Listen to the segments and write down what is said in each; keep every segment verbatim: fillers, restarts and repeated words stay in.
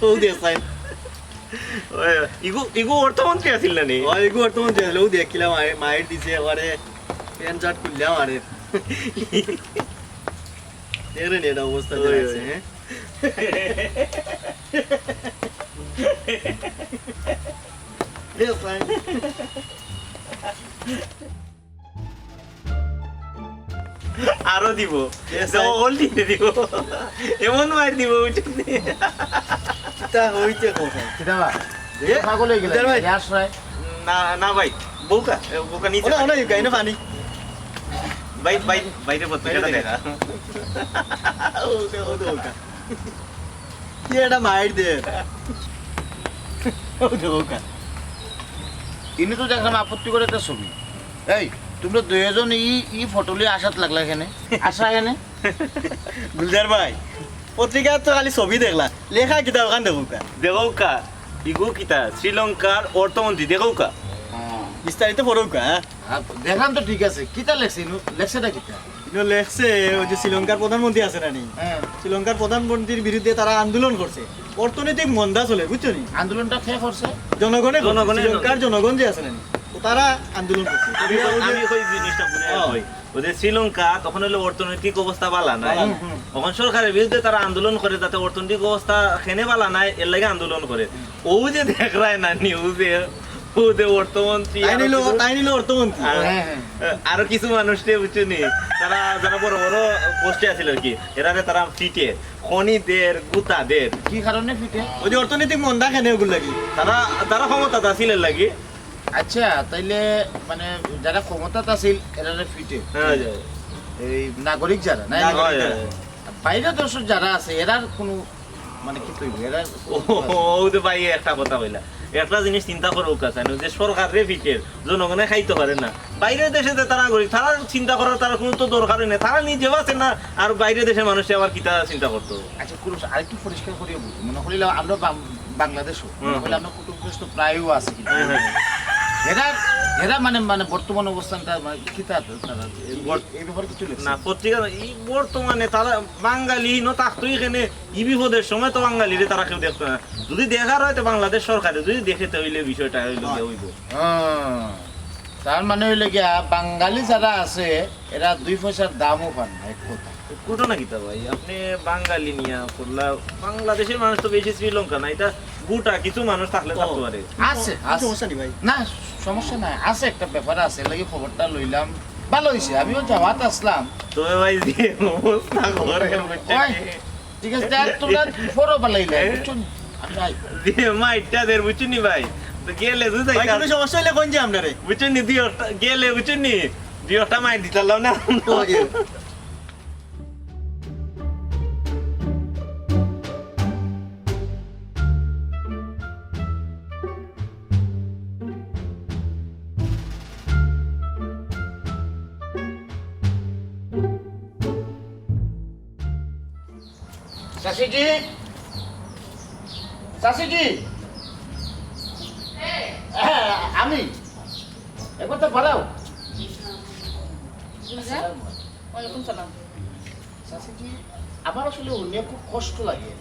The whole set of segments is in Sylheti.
ও দেখ সাইন। ওই, ইগু, ইগু অর্থমন্ত্রী আছিল না নি? ওই ইগু অর্থমন্ত্রী আছিল, ও দেখ কিলা মাইর, মাইর দিছে, ওরে প্যান্ট শার্ট খুললে মারে। দেখ রে নি, এটা অবস্থা ওই, যেটা আছে, ওই। হ্যাঁ? দেখ সাইন। আরো দিব। Yes, sir. Double দিতে দিব। এমন মাইর দিব, বুঝছনি? কিতা হইতে কথা? কিতা বা? এ, পাগল হয়ে গেলে। কিতা ভাই? না, না ভাই। বউকা, এ, বউকা নিচে। ওনা, ওনা, ইউকা, এনে পানি। ভাই, ভাই, বাইরে পত্রিকাটা বাইরে দেখা। ও, দে, ও, দে, ওকা। কি এটা মাইর দে। ও, দে, ওকা। ইনি তো দেখলাম আপত্তি করে একটা ছবি। এই, তোমরা দুইজন ই, ই ফটো লিয়ে আসাত লাগলা এখানে? আসা এখানে? গুলজার ভাই, পত্রিকাত তো খালি ছবি দেখলা, লেখা কিতা ওখান দেখউক্কা। দেখউক্কা, ইগু কিতা, শ্রীলঙ্কার অর্থমন্ত্রী, দেখউক্কা। হ্যাঁ। বিস্তারিত পড়উক্কা, হ্যাঁ? হ্যাঁ, দেখলাম তো ঠিক আছে, কিতা লেখছে ইনু? লেখছেটা কিতা? ইনু লেখছে, ওই যে শ্রীলঙ্কার প্রধানমন্ত্রী আছে না নি? হ্যাঁ। শ্রীলঙ্কার প্রধানমন্ত্রীর বিরুদ্ধে তারা আন্দোলন করছে, অর্থনৈতিক মন্দা চলে, বুঝছো নি? আন্দোলনটা কে করছে? জনগণে করছে, জনগণে, শ্রীলঙ্কার জনগণ। জনগণ যে আছে না নি, তো তারা আন্দোলন করছে। আমি ওই যে আমি ওই জিনিসটা বুঝে ও। কই। ওই যে শ্রীলঙ্কা তখন হইলো অর্থনৈতিক অবস্থা বালা নাই। বালা নাই। হুম। তখন সরকারের বিরুদ্ধে তারা আন্দোলন করে, যাতে অর্থনৈতিক অবস্থা খেনে বালা নাই, এর লাগি আন্দোলন করে। হুম। ও যে দেখরায় না নিউজে, ও যে অর্থমন্ত্রী তাই আর নিল, কিছু তাই নিল অর্থমন্ত্রী। আর, হ্যাঁ, হ্যাঁ। আরো কিছু মানুষরে বুঝছো নি, তারা যারা বড় বড় পোস্টে আছিল আর কি, এরারে তারা ফিটে, খনি দের, গুতা দের। কি কারণে ফিটে? ওই যে অর্থনৈতিক মন্দা খেনে ওগুলো লাগি। তারা, তারা ক্ষমতাত আছিল এর লাগি। আচ্ছা, তাইলে মানে যারা ক্ষমতাত আছিল, এরারে ফিটে। হ্যাঁ, হ্যাঁ। এই নাগরিক যারা, না? নাগরিক হয়, যারা। হয়, হয়। বাইরের দেশর যারা আছে, এরার কোনো মানে কি কইব, এরার ও, ও, ও তো ভাই একটা কথা কইলা। একটা জিনিস চিন্তা করউক্কা, যে সরকাররে ফিটের, জনগণে খাইতো পারে না। বাইরের দেশে যে তারা গরিব, তারা চিন্তা করার তারা কোনো তো দরকারই নাই। তারা নিজেও আছে না, আর বাইরের দেশের মানুষে আবার কিতা চিন্তা করতো? আচ্ছা, কোনো আরেকটু পরিষ্কার করিয়া বুঝি। মনে করিলাম আমরা বাং-, বাংলাদেশও, মনে হুম, করিলাম হুম। আমরা কুটুম দেশ তো প্রায়ও আছে কিন্তু। হ্যাঁ, হ্যাঁ। এরা, এরা মানে, মানে বর্তমান অবস্থানটা মানে কিতা তারা এই, বর্ত-, এই ব্যাপারে কিছু লেখছে? না, পত্রিকা, এই বর্তমানে তারা বাঙালি ইনো থাকতো এখানে, ই বিপদের সময় তো বাঙালিরে তারা কেউ দেখতো না। যদি দেখার হয় তো বাংলাদেশ সরকারে যদি দেখে তো হইলে বিষয়টা হইলো গিয়া হইবো। হ্যাঁ, তার মানে হইলো গিয়া বাঙালি যারা আছে এরা দুই পয়সার দামও পান না, এক কথা। ঘটনা কিতা ভাই? আপনি বাঙালি নিয়া করলা, বাংলাদেশের মানুষ তো বেশি শ্রীলঙ্কা না, এটা গোটা কিছু মানুষ থাকলে ও। থাকতে পারে। আছে, আছে। সমস্যা নেই ভাই। না, সমস্যা নাই, আছে একটা ব্যাপার আছে, এর লাগি খবরটা লইলাম, ভালো হইছে, আমিও যাওয়াত আসলাম। তবে ভাই যে অবস্থা করে বুঝছেন ওই, নি? ঠিক আছে, দেখ, তোমরা ফোরও বালাইলে, এ? বুঝছো নি? আমি যাই। যে মাইটটা দের বুঝছো নি ভাই? তো গেলে বুঝাই ভাই, কোনো সমস্যা হইলে কোন যে আপনারে? বুঝছো নি? দুই একটা গেলে বুঝছো নি? দুই একটা মাইট দিতাম না। ওকে। চাচিজি, চাচিজি, হ্যাঁ, আমি একবার তো বাড়াও। ওয়ালাইকুম সালাম। চাচিজি, আমার আসলে হুনিয়া খুব কষ্ট লাগে।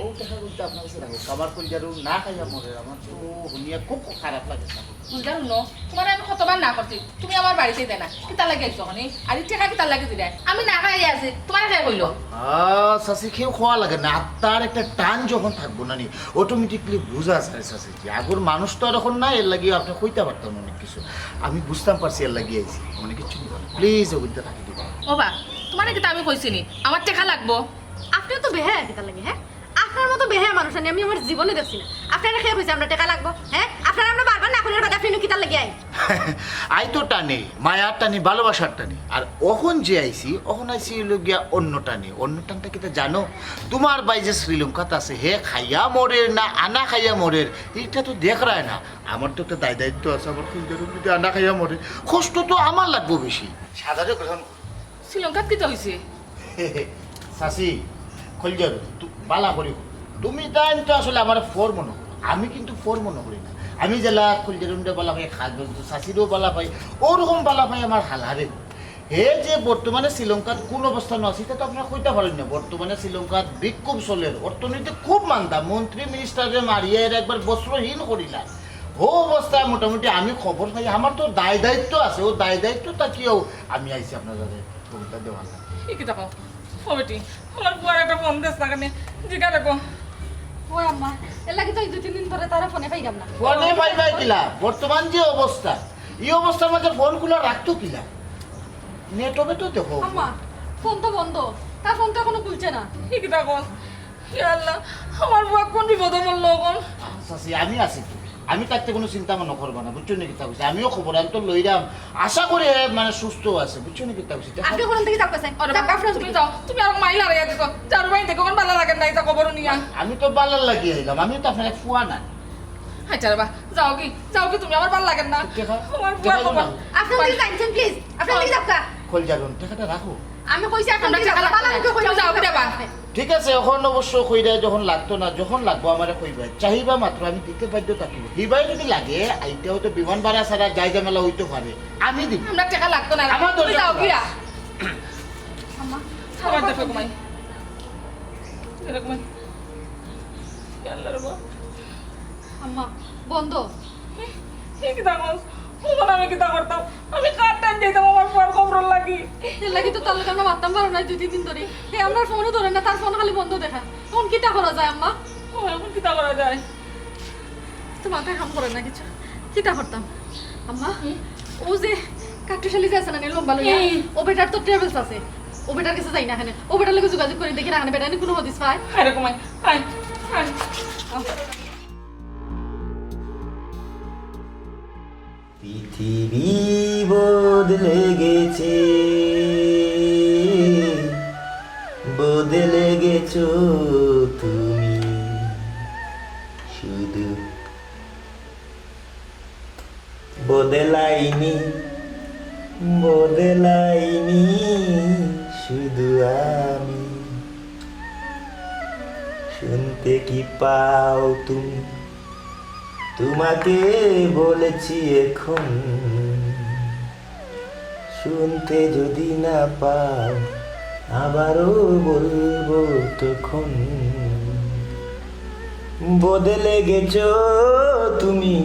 ও টেকা বলতে আপনার কাছে রাখো। আমার কলজারু না খাইয়া মরে, আমার তো হুনিয়া খুব খারাপ লাগে। বুঝলাম ন, তোমার আমি কতবার না করছি, তুমি আমার বাড়িতে দেয় না, কিতা লাগে আইছো ওখানে? আর এই টেকা কিতা লাগে দিলে? আমি না খাই আছি, তোমার কে কইলো? আহ, চাচি, কেউ খাওয়া লাগে না। আত্মার একটা টান যখন থাকবো না নি, অটোমেটিকলি বুঝা যায় চাচি। যে আগর মানুষ তো আর এখন নাই, এর লাগি আপনি কইতে পারতাম অনেক কিছু। আমি বুঝতাম পারছি, এর লাগি আইছি। মানে কিচ্ছু নি, প্লিজ, ওগুনতে থাকি দিবা। ও বা, তোমার কিতা আমি কইছি নি, আমার টেকা লাগবো। আপনিও তো বেহায়া কিতা লাগে, হ্যাঁ? আপনার মতো বেহায়া মানুষ আমি, আমি আমার জীবনে দেখছি না। আপনারে কে কইছে আমরা টেকা লাগবো, হ্যাঁ? আপনারে আমরা বারবার না কইলে বাদে আপনি কিতার লাগি আইন? আই তো টানে, মায়ার টানে, ভালোবাসার টানে। আর অখন যে আইছি, অখন আইছি হইলো গিয়া অন্য টানে। অন্য টানটা কিতা জানো? তোমার ভাই যে শ্রীলঙ্কাত আছে, হে খাইয়া মরের না আনা খাইয়া মরের, এটা তো দেখরায় না। আমার তো একটা দায় দায়িত্ব আছে, আমার কলজারু যদি আনা খাইয়া মরে, কষ্ট তো আমার লাগবো বেশি। সাদারে গ্রহণ করো। শ্রীলঙ্কাত কিতা হইছে? চাচি, কলজারু, তু-, বালা করি কও। তুমি তাইন তো আসলে আমার ফর মনে করো, আমি কিন্তু ফর মনে করি না। আমি যেলা কলজারুরে বালা পাই, খাদ্য চাচিরেও বালা পাই, ওরকম বালা পাই আমার হালারে। হে যে বর্তমানে শ্রীলঙ্কাত কোন অবস্থানো আছে, ইটা তো আপনারা কইতা পারইন না। বর্তমানে শ্রীলঙ্কাত বিক্ষোভ চলের, অর্থনীতি খুব মান্দা। মন্ত্রী মিনিস্টাররে মারিয়া এরা একবার বস্ত্রহীন করিলা। ও অবস্থায় মোটামুটি আমি খবর পাই, আমার তো দায় দায়িত্ব আছে, ও দায় দায়িত্ব থাকিয়াও আমি আইছি আপনার কাছে খবরটা দেওয়ার লাগি। ই কিতা কও? ও বেটি, আমার পুয়ার একটা ফোন দেস না কেনে? জিগা দেখো। ও আম্মা, এর লাগি তো এই দুই তিন দিন ধরে তারে ফোনে পাইলাম না। ফোনে পাইবা কিলা? বর্তমান যে অবস্থা, ই অবস্থার মাঝে ফোন খুলা রাখতো কিলা? নেট হবে তো দেখো। আম্মা, ফোন তো বন্ধ, তার ফোন তো এখনো খুলছে না। ই কিতা কও? ইয়া আল্লাহ, আমার পুয়া কোন বিপদো পড়লো অখন? চাচি, আমি আছি তো। আমি থাকতে কোনো চিন্তা মনে করবা না, বুঝছো নি কিতা কইছি? আমিও খবর আন তো লইরাম, আশা করি হে মানে সুস্থ আছে, বুঝছো নি কিতা কইছি? আপনি ওখান থেকে যাবেন, স্যার। ওরে যাবেন, বাবা, আপনি তুমি যাও, তুমি আর মাইল আর ইয়া দিছো। যাও রে ভাই, দেখো, আমার ভালো লাগে না, ইতা খবর নিয়া। আমি তো ভালার লাগি আইলাম, আমি তো আপনার এক ফুয়া না। আচ্ছা রে বা, যাও কি, যাও কি, তুমি আমার ভালো লাগে না। দেখা, আমার ফুয়া দেখা খবর। না। আপনি ওদিকে যাইছেন, প্লিজ। আপনি ওদিকে যাও কা। খোল জারুন, টাকাটা রাখো। আমি কইছি, আপনি আমরা ওদিকে টাকা যাও, লাগতো ভালো না। লাগে কইছি, তুমি যাও, আপনি ওদিকে যাবা। যাও। ঠিক আছে, অখন অবশ্য কইরায় যখন লাগতো না, যখন লাগবো আমারে কইবায়। চাহিবা মাত্র আমি দিতে বাধ্য থাকিব। হিবায় যদি লাগে, আইতে হয়তো বিমান ভাড়া ছাড়া যায় ঝামেলা হইতে পারে। আমি দিব। আমরা টাকা লাগতো না। আমার দরকার যাও নাই। গিয়া। আম্মা, আমার দেখো ঘুমাই। এরকম। আল্লাহ রে বাবা। আম্মা, বন্ধ। এ কিতা কস? অখন আমি কিতা করতাম? আমি কার টাইম যাইতাম আমার ফুয়ার খবরর লাগি? এর লাগি তো তার লগে আমরা মাততাম পারো না দুই তিন দিন ধরে। হে, আমরার ফোনও ধরে না, তার ফোন খালি বন্ধ দেখা। অখন কিতা করা যায়, আম্মা? ও, অখন কিতা করা যায়? তো মাথায় কাম করে না কিছু। কিতা করতাম? আম্মা, হুম? ও যে কাট্টুশালী যে আছে না, নি লম্বা লইয়া, হুম। ও বেটার তো ট্রাভেলস আছে। ও বেটার কাছে যাই না কেনে। ও বেটার লগে যোগাযোগ করি দেখি না কেনে, বেটায় নি কোনো হদিস পায়। আয় রে ঘুমাই, আয়, আয়। পৃথিবী বদলে গেছে, বদলে গেছো তুমি শুধু। বদলাইনি, বদলাইনি শুধু আমি। শুনতে কি পাও তুমি? তোমাকে বলেছি এখন। শুনতে যদি না পাও, আবারও বলবো তখন। বদলে গেছো তুমি,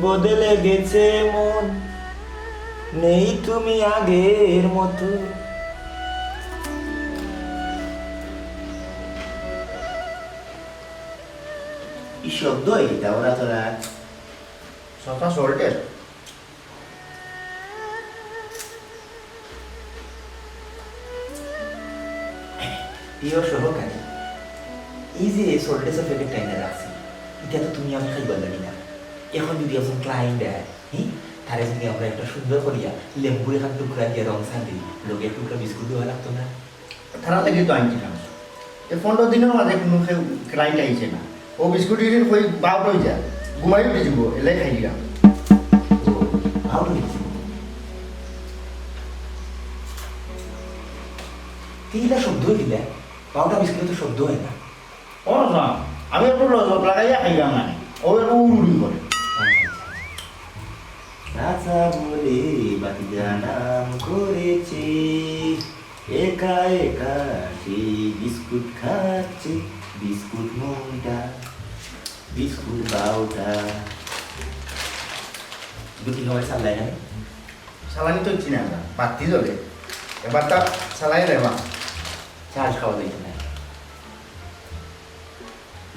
বদলে গেছে মন, নেই তুমি আগের মতো। ই শব্দ অয় কিতা ওরা তোরা? সফা সল্টের। প্রিয় সহকারী, এই যে সল্টেসর প্যাকেট টাইনা রাখছি, ইটা তো তুমি আমি খাইবার লাগি না। এখন যদি একজন ক্লায়েন্ট আয়, হুম, তারে যদি আমরা একটা সুন্দর করিয়া লেম্বুর একটা টুকরা দিয়া রং ছাড়ি দেই, লগে এক টুকরা বিস্কুট দেওয়া লাগতো না? তারা লাগে তো আনছি না। এই পনেরো দিনের মাঝে কোনো কেউ ক্লায়েন্ট আইছে না। ও বিস্কুট ইউনিট কই বাউট হয়ে যায়, ঘুমাই উঠে দিব, এলাই খাই দিলাম। ও, বাউট হয়ে গেছে। তিনটা শব্দ হয়ে দিলে, বারোটা বিস্কুটে তো শব্দ হয় না। ও না, আমি একটু লজক লাগাইয়া খাইলাম না। ও একটু উড়ুড়ি করে। আচ্ছা, আচ্ছা। রাজা বলে বাতিজা নাম করেছে, একা একা সেই বিস্কুট খাচ্ছে, বিস্কুট মনটা, বিস্কুট বাউটা। দুটি খাবার চাল লাগে না? চালানি তো ইচ্ছি না আমরা, বাতি জ্বলে। এবার তা চালাই রে মা। চার্জ খাওয়া যাইতো না।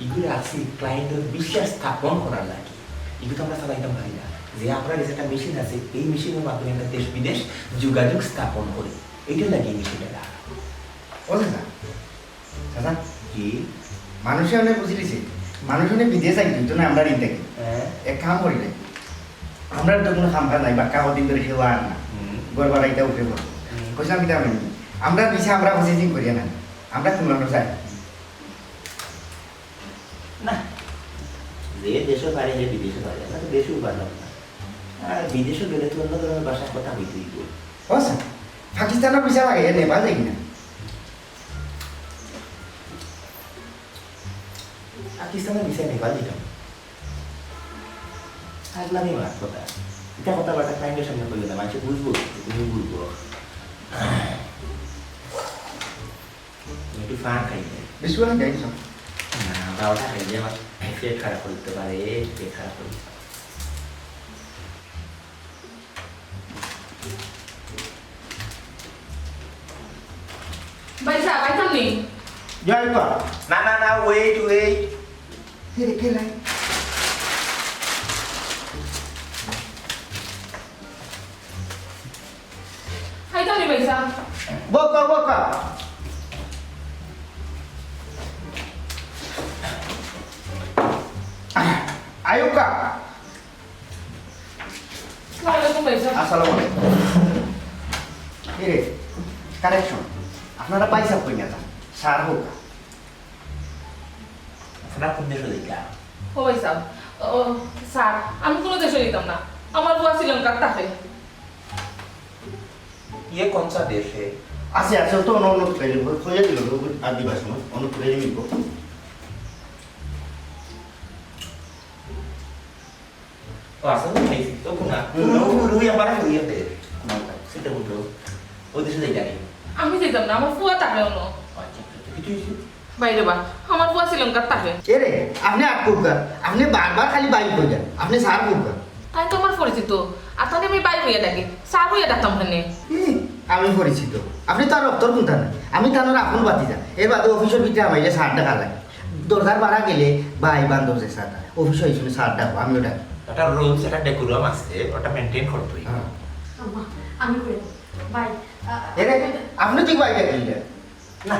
ইগুলো রাখছি ক্লায়েন্টর বিশ্বাস স্থাপন করার লাগি। ইগুলো তো আমরা চালাইতাম পারি না। যে আমরা কাছে একটা মেশিন আছে, এই মেশিনের মাধ্যমে আমরা দেশ বিদেশ যোগাযোগ স্থাপন করি। এইটা লাগি এই মেশিনটা রাখা। ও চাচা, চাচা, জি। মানুষে অনেক বুঝিলিছে, মানুষ অনেক বিদেশ আইতো না আমরা ঋণ থাকি। হ্যাঁ। এক কাম করি রে, আমরা তো কোনো কাম কাজ নাই, বাক্কা কদিন ধরে কেউ আর না। হুম। ঘর ভাড়া এটা উঠে পড়ে। হুম। কইছিলাম কিতা আমি, আমরা পিছে আমরা প্রসেসিং করিয়া না, আমরা কুলানো চাই। না, যে দেশে পারে, হে বিদেশে পারে, আমরা তো দেশেও পারলাম না। আর বিদেশে গেলে তো অন্য ধরনের ভাষায় কথা হইতে হইব। ও স্যার, পাকিস্তানের ভিসা লাগে, এ নেপাল যাই না। পাকিস্তানের ভিসা নেপাল দিতাম। পাগলামি মাত কথা। এটা কথাবার্তা ক্লায়েন্টের সামনে কইও না, মানুষে বুঝবো, তুমি বুঝবো। পান খাইবে। বিশ টেকা দেন, স্যার। না, বারো টেকা খাইলে আমার পেট খারাপ করতে পারে, পেট খারাপ করতে পারে। ভাইসাব, আইতাম নি? যাই বা। না, না, না, wait, wait। কে রে, কে লাই? আইতাম নি ভাইসাব। বকা, বকা। আয়ুকা। আসসালামু আলাইকুম ভাইসাব। আসসালামু আলাইকুম। এ রে, correction। আপনারা ভাইসাব কই না তা? স্যার হোক। আপনারা কোন দেশো যাইতা? ও ভাইসাব, ও, স্যার, আমি কোনো দেশো যাইতাম না। আমার ফুয়া শ্রীলঙ্কাত থাকে। ইয়ে কোন সা দেশ হে? আছে, আছে, তো অনু-, অনু-, কইয়া দিল, আর দিবা সময়, অনু-, কইয়া দিব। ও, আছে তো, খাইছি তো, কোনা? হুম। রু-, রু-, রুই আমার রুই আছে। কোনাটা? সেটা বলতো। ওই দেশে যাই জানি। আমি যাইতাম না, আমার ফুয়া থাকে অনো। আচ্ছা, আচ্ছা, আচ্ছা, কিছু হয়েছে? বাইরে বা, আমার ফুয়া শ্রীলঙ্কাত থাকে। এ রে, আপনি আটকুকা, আপনি বারবার খালি বাই কইরা, আপনি স্যার কইরা। তাই তো আমার পরিচিত, আর তাহলে আমি বাই হইয়া ডাকি, স্যার হইয়া ডাকতাম কেনে? ই, আমি পরিচিত, আপনি তো আর রক্তর কুন্তা না, আমি তানোর আপন ভাতিজা। এর বাদে অফিসের ভিতরে আমাইলে স্যার ডাকা লাগে। দরজার বারা গেলে ভাই বান্ধব যে স্যার, অফিসে এই সময় স্যার ডাকো, আমিও ডাকি। ওটা rules, একটা decorum আছে, ওটা maintain করতে হইব। হ্যাঁ। আম্মা, আমি কই? ভাই, আ, এরে, আপনি ঠিক ভাই ডাকিলেন। না,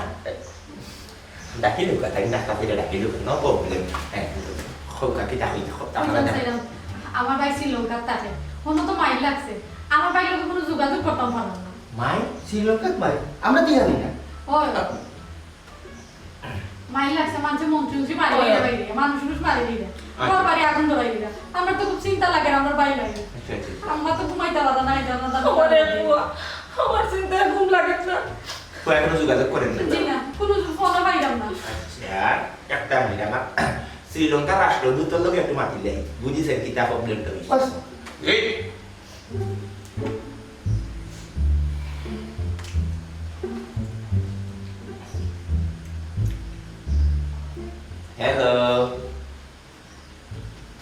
ডাকিল কথা, ডাকা ফিরে ডাকিল, no problem। হ্যাঁ, খোকা কি ডাকি, খোকা আমরা বুঝলাম, ডাকি। স্যার, আমার ভাই শ্রীলঙ্কাত থাকে, অনো তো মাইল লাগছে, আমার ভাইর লগে কোনো যোগাযোগ করতাম পারলাম না। মাই? শ্রীলঙ্কাত মাই? আমরা তো জানি না। ওই। মাইল লাগছে, মানষে মন্ত্রী উন্ত্রী মারি ওই। দিরা বাইরে, মানুষ উনুষ মারি দিরা। আচ্ছা। ঘর বাড়ি আগুন ধরাই দিরা। আমার তো খুব চিন্তা লাগে, আমার ভাই লাগে। আচ্ছা, আচ্ছা, আচ্ছা। আম্মা তো ঘুমাইতা পারে না, এই জন্য তার ওরে বাবা। বুয়া, আমার চিন্তায় ঘুম লাগে না। তো এখনো যোগাযোগ করেন না? জি না, কোনো ফোনও পাইলাম না। আচ্ছা, একটা মিনিট, আমার শ্রীলঙ্কার রাষ্ট্রদূতর লগে একটু মাতিলে, বুঝিছেন কিতা problem টা হইছে? আচ্ছা। এই, Hello।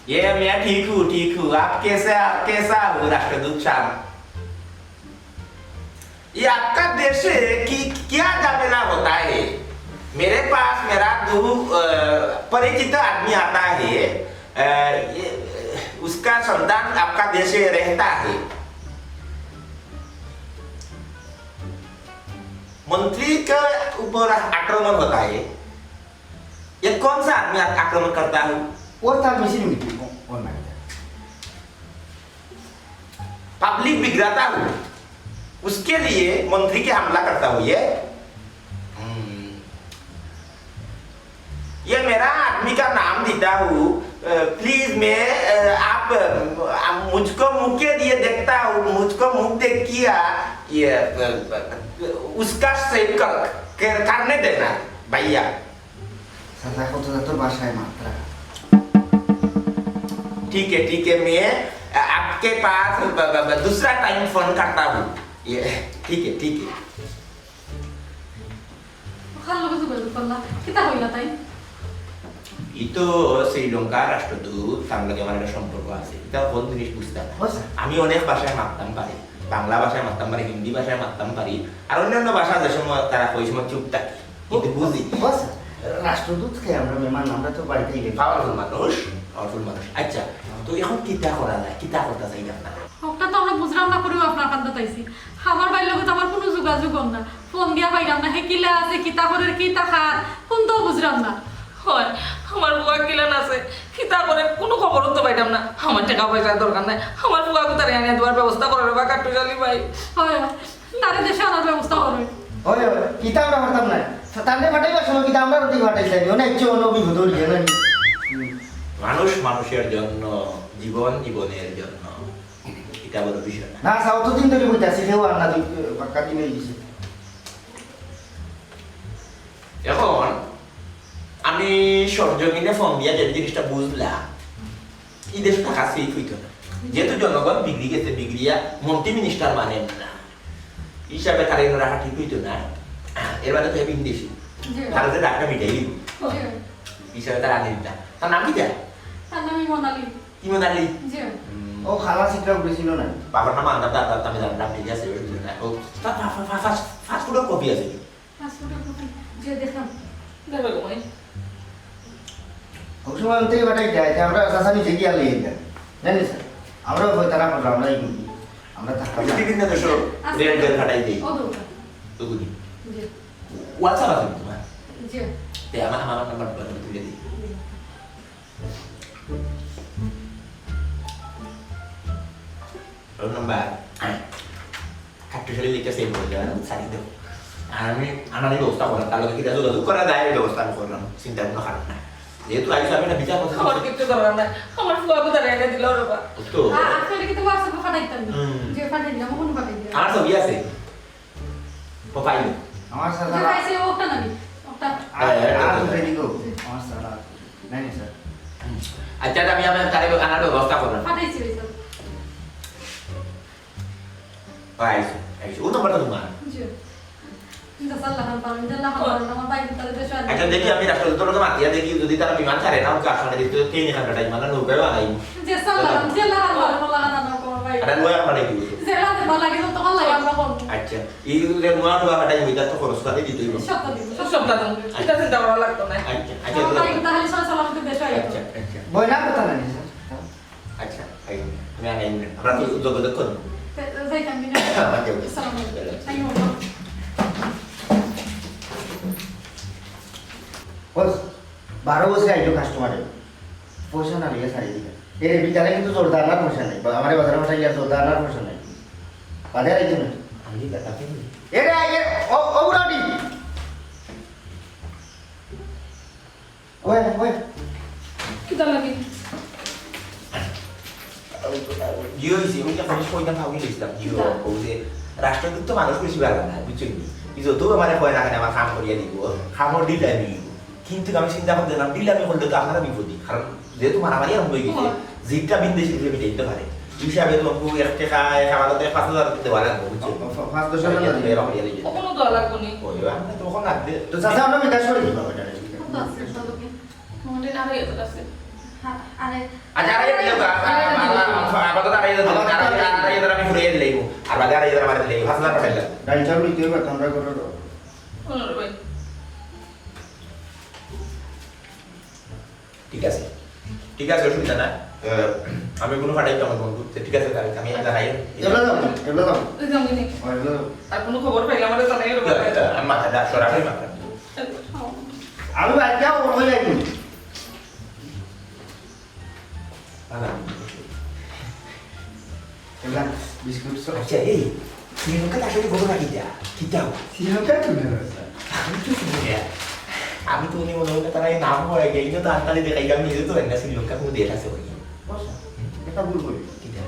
ये मैं ठीक हूँ, ठीक हूँ। आप कैसे, आप कैसा हो, राष्ट्रदूत साहब? ये आपका देश है कि क्या झमेला होता है? मेरे पास मेरा दो, अ, परिचित आदमी आता है, अ, ये, उसका संतान आपका देश में रहता है। मंत्री के ऊपर आक्रमण होता है। ये कौन सा आदमी आ-, आक्रमण करता है? वो था मिसिंग मीटिंग, वो, वो नहीं था। पब्लिक बिगड़ाता हूँ, उसके लिए मंत्री के हमला करता हूँ ये। हम्म। ये मेरा आदमी का नाम देता हूँ, अ, प्लीज मैं, अ, आप, अ, आप मुझको मुख के दिए देखता हूँ, मुझको मुख देख किया, ये, अ, अ, उसका सेव कर, कर, करने देना भैया। চাচা কত জাতর বাসায় মাত্রা। ठीक है, ठीक है, मैं, अ, आपके पास ब-, ब-, ब-, दूसरा टाइम फोन करता हूँ। ये, ठीक है, ठीक है। কার লগে যোগাযোগ করলা? কিতা কইলা তাই? ই তো শ্রীলঙ্কার রাষ্ট্রদূত, তার লগে আমার একটা সম্পর্ক আছে। ইতা কোন জিনিস বুঝতাম না। আচ্ছা। আমি অনেক ভাষায় মাততাম পারি, বাংলা ভাষায় মাততাম পারি, হিন্দি ভাষায় মাততাম পারি, আর অন্যান্য ভাষা যে সময় তারা কয়, ওই সময় চুপ থাকি। কিন্তু বুঝি। বস, রাষ্ট্রদূত কে আমরা মেহমান, আমরা তো বাড়িতে গেলে। Powerful মানুষ, powerful মানুষ। আচ্ছা, তো এখন কিতা করা যায়? কিতা করতা চাই আপনারা? ওটা তো আমরা বুঝলাম না করেও আপনার কান্দাত আইছি। আমার ভাইর লগে তো আমার কোনো যোগাযোগ অর না। ফোন দিয়া পাইলাম না, হে কিলা আছে, কিতা করের, কিতা খার, কোনটাও বুঝলাম না। হয়, আমার ফুয়া কিলান আছে, কিতা করের, কোনো খবরও তো পাইলাম না। আমার টেকা পয়সার দরকার নাই, আমার ফুয়া কুতারে আনিয়া দেওয়ার ব্যবস্থা করো রে বা কাট্টুশ আলী ভাই। হয়, তারে দেশে আনার ব্যবস্থা করো। ওই, ওই, কিতা আমরা পারতাম না। তারে পাঠাইবার সময় কিতা আমরা রুটি পাঠাইছিলাম, অনেক চেয়ে অন্য বিপদ হইল, জানেন? মানুষ মানুষের জন্য, জীবন জীবনের জন্য, এটা বড় বিষয় না। না, স্যার, অতদিন ধরে বইতে আছি, কেউ আর না, দুই, পাক্কা দিন হয়ে গেছে। এখন আমি সরজমিনে ফোন দিয়া যে জিনিসটা বুঝলাম, এই দেশ থাকা সেফ হইতো না। যেহেতু জনগণ বিগড়ি গেছে, বিগড়িয়া মন্ত্রী মিনিস্টার মানেন না, হিসাবে তারা এনে রাখা ঠিক হইতো না। এর বাদে তো বিদেশি। জি। তার যে রাগটা মিটাই দিব। জি। হিসাবে তার আনি দিতা। তার নাম কিতা? তার নাম ইমন আলী। ইমন আলী? জি। হুম। ও খালা সিটটা উঠেছিল না? বাবার নাম আন্দাজ, আন্দাজ, আমি জানি না, ঠিক আছে, ওই বুঝে না। ও, তার ফা-, ফা-, ফা-, ফাস্ট, ফাস্ট ফুডের কপি আছে। ফাস্ট ফুডের কপি? জি, দেখলাম। দেখবে গো, ভাই। ওই সময় ওখান থেকে পাঠাই দেয়, যে আমরা চাচা নিজে গিয়া লইয়া দেন। জানি স্যার, আমরা ওই তারা করবো, আমরা এই মুরগি। আমরা থাকতাম না। বিভিন্ন দেশে আচ্ছা। রেড রেড পাঠাই দেই। ও দরকার। তো বুঝি। জি। WhatsApp আছে তোমার? জি। তে আমার, আমার নাম্বার তুলে দিই। জি। Roll number. কাট্টুশালী লিখে সেভ হয়ে যাবে, সারি দেবো। আর আমি আনারই ব্যবস্থা করলাম, তার লগে কিতা যোগাযোগ করা যায়, এই ব্যবস্থা আমি করলাম, চিন্তা কোনো খারাপ নাই। যেহেতু আইসো, আমি একটা বিচার করতে আমার কিচ্ছু দরকার নাই, আমার ফুয়া কোথায় রেখে দিল রে বা। তো আ-, আপনারা কিন্তু WhatsApp-এ পাঠাইতাম না। হুম। যে পাঠাই দিলাম, ওখানে পাঠাই দিলাম। আমার ছবি আছে। ও পাইলো। আমার সাথে যে পাইছে, ওটা না নি? ওটা। হ্যাঁ, হ্যাঁ, আর হ্যাঁ। কোথায় নিব? আমার সাথে আর কোথায়? নাই, নাই, স্যার। আচ্ছা, আমি আমার তারে আনার ব্যবস্থা করলাম। পাঠাইছি, ওই স্যার। ও আইসো, আইসো। ও নাম্বারটা তোমার? জি। ইনশাআল্লাহ, হাল পাবেন, ইনশাআল্লাহ, হাল পাবেন। আমার ভাই ভিতরে দেশে আসবে। আচ্ছা, দেখি আমি রাষ্ট্রদূতর লগে মাতিয়া দেখি, যদি তারা বিমান ছাড়ে না, ওকে আসলে দিতে কে নিয়ে খাবে, তাই মানে নৌকায় বানাই। যে সালাম, যে লাগান, লাগান, লাগান, আমার ভাই। এটা নয় আপনারা কি বুঝো? যে লাগে, ভালো লাগে, তখন লাগে, আমরা কোন? আচ্ছা, এই যে নয় নয় বানাই, ওইটা তো খরচ করে দিতেই হবে। সপ্তাহ দিন, সপ্তাহ দিন। এটা চিন্তা করা লাগতো না। আচ্ছা, আচ্ছা, আমার ভাই তাহলে সালাম সালাম তো দেশে আইতো। আচ্ছা, আচ্ছা। বই না কথা নাই, স্যার। আচ্ছা, এই, আমি আগে আইনি। আমরা তো যোগাযোগ করবো। তে-, যাইতাম কি না? আচ্ছা, ওকে। আসসালামু আলাইকুম। আই বাবা। বস, বারো বছর আইলো কাস্টমারে। পয়সা না লইয়া ছাড়ি দিলা। এরে, বিকালে কিন্তু জোরদার না পয়সা নাই। বা-, আমারে বাজারে পাঠাইলে আর জোরদার না পয়সা নাই। বাজারে আইতো না। আমি কি বেটা কিনি? এরে, আগে, ও, ও, উড়াউড়ি। ওই, ওই। কিতা লাগে? ইয়ে হইছে, ওই যে আমি কইতাম, ফাউল হইছিলাম। ইয়ে, কিতা? ওই যে রাষ্ট্রদূত তো মানুষ বেশি ভালো না, বুঝছেন নি? ই যত আমারে কয় না কেন, আমার কাম করিয়া দিব, কামর ডিল আমি দিব। কিন্তু আমি চিন্তা করতে না, ডিল আমি করলে তো আপনারা বিপদী। কারণ যেহেতু মারামারি আরম্ভ হয়ে গেছে, হুম। জিতটা বিন দেশি হিসেবে দিতে পারে। হিসাবে তো অঙ্কু এক টাকা, এক হাজার, পাঁচ হাজার দেওয়া লাগবে, বুঝছো? পা-, পা-, পাঁচ দশ হাজার লাগবে। এরকম দিয়ে দিবে। ওখানে দেওয়া লাগবে নি। ওই, ওই, আমরা তো ওখানে লাগবে। তো চাচা, আমরা বিকাশ করে দিবা ওটা। কত আছে, কত কি? মোটামুটি আড়াই হাজার আছে। হ্যাঁ, আরে। আচ্ছা, আড়াই হাজার দিলাম, আ-, আ-, আ-, আ-, আপাতত আড়াই হাজার দিলাম, আড়াই হাজার, আড়াই হাজার আমি ঘুরে দিলাম। আর বাদে আড়াই হাজার আমার দিলাম, পাঁচ হাজার পাঠাইলাম। ডাইল চাউল নিতে হবে, আমরা করে দেবো। পনেরো ভাই। ঠিক আছে, ঠিক আছে, অসুবিধা নাই। আহ, আমি কোনো ফাটাই তেমন বন্ধু, তো ঠিক আছে, তাহলে আমি জানাই। এবলা যাবো, এবলা যাবো। ওই যাবো নি। ওই, এবলা যাবো। আর কোনো খবর পাইলে আমারে জানাই, ওরে বাবা। না, না, আমি মাথা ডাক সরাসরি মাথা। আমি বাদ যাও, ওই যাই তুমি। না, না। এবলা বিস্কুট সব। আচ্ছা, এই, শ্রীলঙ্কাত আসলে ঘটনা কিতা? কিতা? শ্রীলঙ্কা তো না, স্যার। আমি তো শুনি না। আমি তো উনি মনে হয় তারা এই নাম হয়ে গেল, তো আনতালি দেখাই, আমি নিজে তো জানি না শ্রীলঙ্কা কোনো দেশ আছে বলে। বসো, হুম? এটা ভুল বলি। কিতা?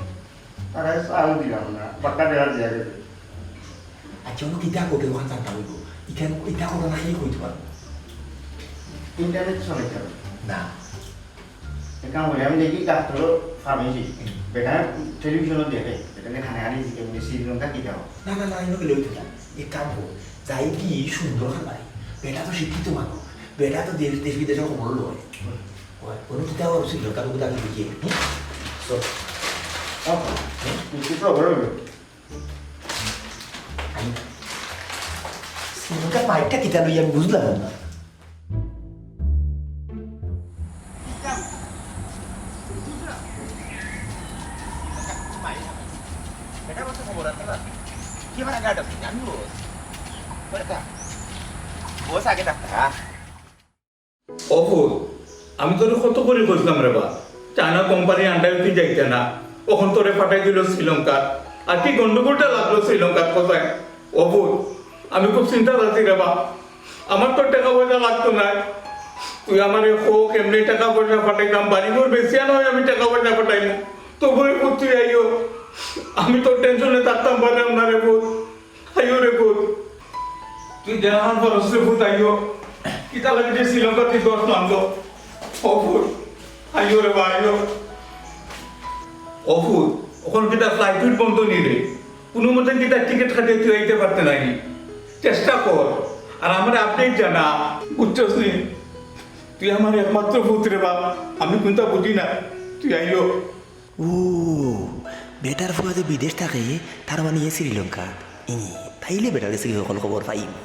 তারা চাল দিলাম না, বাক্কা দেওয়া দেওয়া গেছে। আচ্ছা, উনি কিতা করে ওখানে জানতাম হইব? এখানে কিতা করে না কি কইতে পারবো? ইন্টারনেট চলে কেন? না। এক কাম করি, আমি দেখি ডাক্তারও ফার্মেসি, হুম। বেটা টেলিভিশনও দেখে, বেটাকে খানে খানে জিজ্ঞেস করি, "শ্রীলঙ্কা কিতা?" না, না, না, এগুলো গেলে হইতো না। এক কাম কর, যাই কি সুন্দর খাবাই, বেটা তো শিক্ষিত মানুষ, বেটা তো দেশ, দেশ বিদেশের খবর লয়। হুম। ওই, কোনো কিতা ওর শ্রীলঙ্কা কোনো কিতা আমি দেখি, হুম? So, আচ্ছা, হুম? কিছু খবর হলো? আই, শ্রীলঙ্কার মাইকটা কিতা লই আমি বুঝলাম না। ও ফুত, আমি তোরে কত করি কইছিলাম রে বা, চায়না কোম্পানি আন্ডারে তুই যাইতে না, অখন তোরে পাঠাই দিল শ্রীলঙ্কা। আর কি গন্ডগোলটা লাগলো শ্রীলঙ্কাত কোথায়? ও ফুত, আমি খুব চিন্তাত আছি রে বা, আমার তো টেকা পয়সা লাগতো না, তুই আমারে কো কেমনে টেকা পয়সা পাঠাইতাম, বাড়ি ঘর বেচিয়া নয় আমি টেকা পয়সা পাঠাইমু, তবু রে ফুত তুই আইও, আমি তো টেনশনে থাকতাম পারলাম না রে ফুত। আইও রে ফুত, তুই দেনাহান ফরস রে ফুত, আইও। কিতা লাগে যে শ্রীলঙ্কা তুই দশ মানলো। ও ফুত, আইও রে বা, আইও। ও ফুত, অখন কিতা ফ্লাইট টুইট বন্ধ নি রে? কোনো মতে কিতা টিকিট কাটিয়া তুই আইতে পারতে নাকি? চেষ্টা কর। আর আমারে আপডেট জানা, বুঝছস নি? তুই আমার একমাত্র পুত রে বাপ, আমি কুনতা বুঝি না, তুই আইও। ও, বেটার ফুয়া যে বিদেশ থাকে, তার মানে ইয়ে শ্রীলঙ্কা। ই, তাইলে বেটার গেছে কি হকল খবর পাইমু।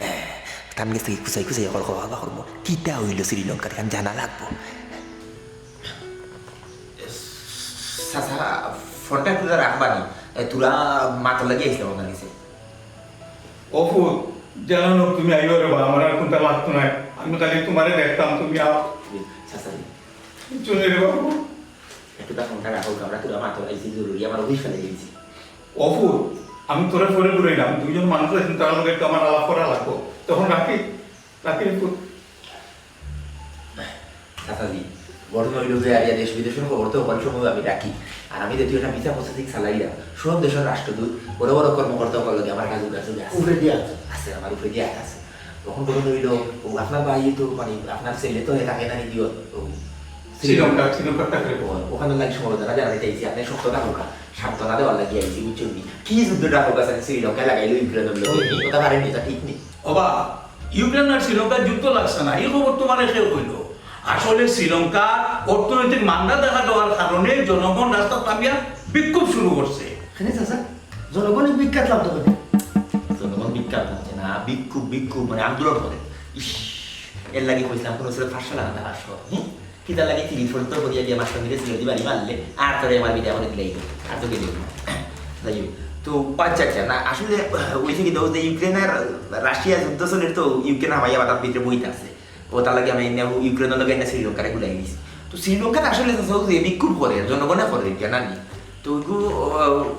এ, তার গেছে কি খুচাই খুচাই হকল খবর আবা করমু। কিতা অইলো শ্রীলঙ্কাত, খান জানা লাগবো। চাচা, ফোনটা একটু রাখবা নি? এ, তোরা মাতর লাগি আইছিলাম আপনার কাছে। ও ফুত, জানো না তুমি আইও রে বা, আমার আর কুনতা লাগতো না। আমি খালি তোমারে দেখতাম, তুমি আও। চাচা, চলে রে বাবু। একটু তার ফোনটা রাখো, আমরা তোরা মাতর আইছি জরুরি, আমার অফিস ফেলে গেছি। ও ফুত, আমি তোরে পরে ঘুরাইলাম, দুইজন মানুষ আছেন, তার লগে একটু আমার আলাপ করা লাগবো। তখন রাখি, রাখি রে ফুত। চাচাজি, ঘটনা অইলো যে আর ইয়া দেশ বিদেশের খবর তো ওখান সময় আমি রাখি। আর আমি যেহেতু একটা ভিসা প্রসেসিং চালাইলাম, সব দেশের রাষ্ট্রদূত, বড় বড় কর্মকর্তা ওখান লগে আমার কাছে কাছে আছে। উপরে দিয়া আছে। আছে, আমার উপরে দিয়া আছে। তখন ঘটনা অইলো, ও আপনার ভাই তো, মানে, আপনার ছেলে তো থাকে না নিদিও, ও শ্রীলঙ্কা, শ্রীলঙ্কা থাকে। ও, ওখানে লাগি সমবেদনা জানাইতে আইছি, আপনি শক্ত থাকুন, সান্ত্বনা দেওয়ার লাগি আইছি, বুঝছেন নি? কি যুদ্ধটা হোক আছে, শ্রীলঙ্কায় লাগাইলো ইউক্রেনের লগে, এই কথা পারেননি, তা ঠিক নেই। ওবা, ইউক্রেন আর শ্রীলঙ্কার যুদ্ধ লাগছে না, এই খবর তোমারে কেউ কইলো? আসলে শ্রীলঙ্কার অর্থনৈতিক মান্দা দেখা দেওয়ার কারণে জনগণ রাস্তাত নামিয়া বিক্ষোভ শুরু করছে। কেনে চাচা, জনগণে বিক্ষোভ লাভ দেবে? জনগণ বিক্ষোভ করছে না, বিক্ষোভ, বিক্ষোভ মানে আন্দোলন করে। ইস, এর লাগি কইছিলাম, কোনো ছেলে ফাঁসশো টাকা ফাঁসশো, হুম? কিতার লাগি তিরিশ ফোন তো করিয়া দিয়া মাস্টার মিলে ছিল দিবারি মারলে, আর তোরে আমার বিদায় করে দিলাই, আর তো গেলি। যাই হোক, তো আচ্ছা, আচ্ছা, না, আসলে ওই যে কি, তো যে ইউক্রেন আর রাশিয়া যুদ্ধ চলে, তো ইউক্রেন হামাইয়া বাতার ভিতরে বইতে আছে। ও তার লাগে আমি এনে ইউক্রেনের লগে এনে শ্রীলঙ্কারে গুলাই দিছে। তো শ্রীলঙ্কাত আসলে তো সব যে বিক্ষোভ করে, জনগণে করে, জানা নি? তো ওইগু, ও,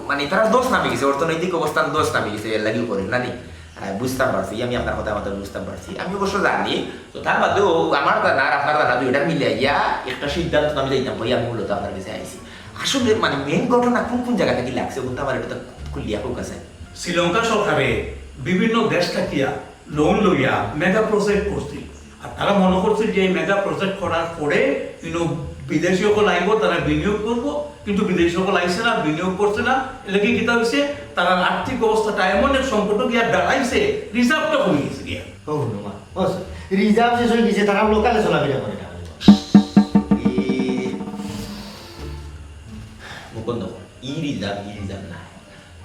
মানে, তারা দোষ নামে গেছে, অর্থনৈতিক অবস্থান দোষ নামে গেছে, এর লাগিও করে, না নি? হ্যাঁ, বুঝতাম পারছি, আমি আপনার কথা মতো বুঝতাম পারছি। আমি অবশ্য জানি, তো তার বাদেও আমার জানা আর আপনার জানা দুইটা মিলাইয়া একটা সিদ্ধান্ত আমি যাইতাম করি, আমি মূলত আপনার কাছে আইছি। আসলে, মানে, মেইন ঘটনা কোন কোন জায়গা থেকে লাগছে, কোনটা আমার এটা তো খুলিয়া হোক আছে। শ্রীলঙ্কা সরকারে বিভিন্ন দেশ থাকিয়া লোন লইয়া মেগা প্রজেক্ট করছিল। আর তারা মনে করছিল যে এই মেগা প্রজেক্ট করার পরে, you know, বিদেশি সকল আইব, তারা বিনিয়োগ করব, কিন্তু বিদেশি সকল আইছে না, বিনিয়োগ করছে না। এর লাগি কিতা হইছে, তারা আর্থিক অবস্থাটা এমন এক সংকটে গিয়া দাঁড়াইছে, রিজার্ভটা কমে গেছে গিয়া। ও হনুমান, ও স্যার, রিজার্ভ শেষ হয়ে গেছে, তারা লোকালে চলাফেরা করে না। ই মুকুন্দ, ই রিজার্ভ, ই রিজার্ভ না।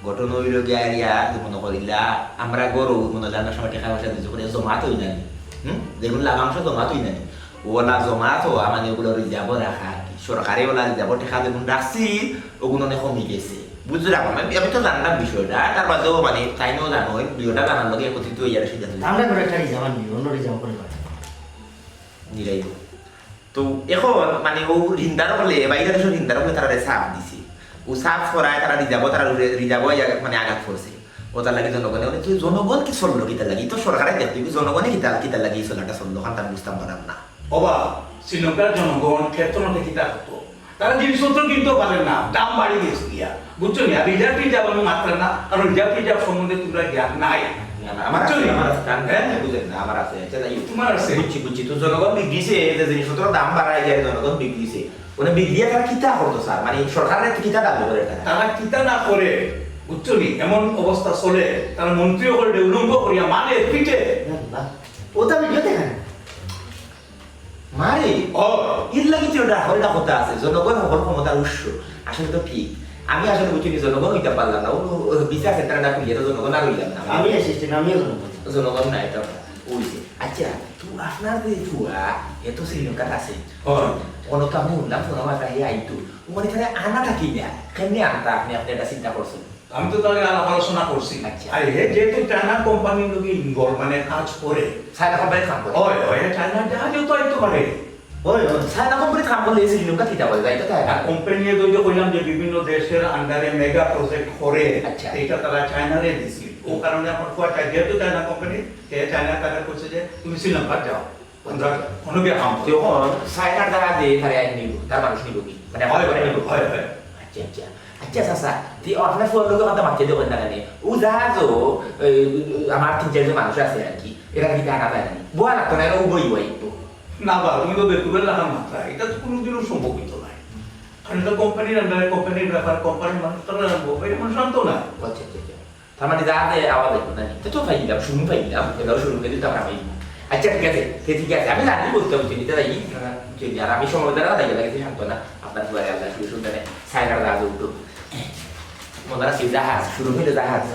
ঘটনা হইল গিয়া ইয়া, যে মনে করিলা, আমরা গরু মনে হইলে আমরা সময় টাকা পয়সা দিতে করি, জমাত হই নানি। হুম? যেগুলো লাভাংশ জমাত হই নানি। ওলা জমাত হওয়া মানে ওগুলো রিজার্ভও রাখা আর কি। সরকারে ওলা রিজার্ভও টাকা যেগুলো রাখছি, ওগুলো অনেক কমে গেছে। বুঝলাম, আমি, আমি তো জানলাম বিষয়টা, তার বাদেও মানে তাই নিয়েও জানো, ওই দুইটা জানার লগে একত্রিত হয়ে যাবে সিদ্ধান্ত। আমরা করে একটা রিজার্ভ আনবি, অন্য রিজার্ভ করে পাঠাবো। নিরাইব। তো এখন মানে ও ঋণদার হলে, বাইরে দেশের ঋণদার হলে তারা চাপ দিছে। ও চাপ করায় তারা রিজার্ভও, তারা রি-, রিজার্ভও ইয়া মানে আঘাত করছে। ও তার লাগি জনগণে, মানে তুই জনগণ কি চললো কিতার লাগি? তো সরকারে দেখতে কি জনগণে কিতা, কিতার লাগি এই চলাটা চললো, কারণ তার বুঝতাম পারাম না। ওবা, শ্রীলঙ্কার জনগণ ক্ষেত্র মধ্যে কিতা করতো? তারা জিনিসপত্র কিনতে পারে না, দাম বাড়ি গেছে গিয়া। বুঝছো নি? আর রিজার্ভ টিজার্ভ আমি মাত্রা না, কারণ রিজার্ভ টিজার্ভ সম্বন্ধে তোমরা জ্ঞান নাই। না, না, আমার বুঝছো আছে, নি? আমার আছে, জান, হ্যাঁ? আপনি বুঝেন না, আমার আছে। আচ্ছা, যাই হোক। তোমার আছে? বুঝছি, বুঝছি। তো জনগণ বিগড়িছে, যে জিনিসপত্র দাম বাড়ায় গিয়া জনগণ বিগড়িছে। ওরা বিগড়িয়ে তারা কিতা করতো, স্যার? মানে, সরকারের তো কিতা দাবি করে তারা? তারা কিতা না করে, বুঝছো নি? এমন অবস্থা চলে, তারা মন্ত্রী ওপরে উলঙ্গ করিয়া মারে, পিটে। না, না। ও তো আমি ইয়ে দেখেন। মারে? ও। এর লাগি তো এটা, এটা কথা আছে, জনগণ হকল ক্ষমতার উৎস। আসলে তো ঠিক। আমি আসলে বুঝি নি, জনগণ হইতে পারলাম না। ও, ও, বিচার সেন্টার না খুলিয়া তো জনগণ আর হইলাম না। আমি অ্যাসিস্ট্যান্ট, আমিও জনগণ। জনগণ না, এটা ওই যে। আচ্ছা, তো আপনার যে ফুয়া, এ তো শ্রীলঙ্কাত আছে। ও। কোনো তো আমি শুনলাম, কোনো মাথায় আইতো। ওখানে তাহলে আনা থাকি না। কেমনে আনতা আপনি, আপনি এটা চিন্তা করছেন? আমি তো তাহলে আলাপ আলোচনা করছি। আচ্ছা। আর হে যেহেতু চায়না কোম্পানির লগে ইনভলভ, মানে কাজ করে। চায়না কোম্পানির কাম করে? ওই, ওই, চায়না জাহাজেও তো আইতে পারে। ওই, ওই, চায়না কোম্পানির কাম করলে এই শ্রীলঙ্কা কিতা করে? যাইতে চায় না। আর কোম্পানি এ তো ওই যে কইলাম যে বিভিন্ন দেশের আন্ডারে মেগা প্রজেক্ট করে, আচ্ছা। এটা তারা চায়নারে দিছে। ও কারণে এখন ফুয়া চায়, যেহেতু চায়না কোম্পানি, হে চায়না তারা কইছে যে তুমি শ্রীলঙ্কা যাও। আমরা কোনো বিয়া কাম করি। তখন সাইনার দ্বারা যে তারে আইন নিব, তার মানুষ নিব কি? মানে, হয়, হয়, নিব। হয়, হয়। আচ্ছা, আচ্ছা। আচ্ছা, চাচা, তুই আপনার ফুয়ার লগে কথা মাতিয়ে দেখবেন না কেন? ও জাহাজও, এই, আমার তিন চারজন মানুষ আছে আর কি। এরা কি টাকা পায় না? বুয়া লাগতো না, এরা উবই উবাই। না বা, তুমি তো বেকুবের লাখান মাত্রা। এটা তো কোনোদিনও সম্ভব হইতো না। কারণ এটা কোম্পানির আন্ডারে, কোম্পানির ব্যাপার, কোম্পানির মানুষ তারা জানবো, এটা মানুষ জানতো না। আচ্ছা, আচ্ছা, আচ্ছা। তার মানে যা আছে আওয়াজ অইতো না। তো, তো পাইলাম, শুরু পাইলাম, এবার শুরু করে দিতাম না পাইলাম। আচ্ছা, ঠিক আছে, তে ঠিক আছে, আমি জানি বলতে হবে, তুমি তো তাই, না, না, তুমি আর আমি সময় দ্বারা তাই লাগে শান্ত না, আপনার দুয়ারে আল্লাহ শুরু শুনতে নেই, সাইনার রাজ উঠো। মনে রাখি জাহাজ, শুরু হইলে জাহাজ।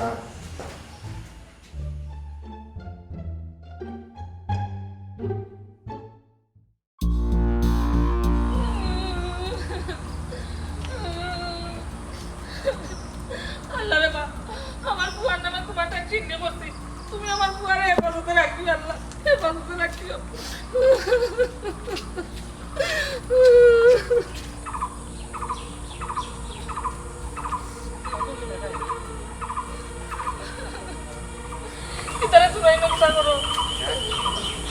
আল্লাহ রে মা, আমার ফুয়ার নামে তোমার ট্যাক্সি নিয়ে বসছি। তুমি আমার ফুয়ারে হেফাজতে রাখিও আল্লাহ, হেফাজতে রাখিও। ইতারে তোমরা এই নকশা করো।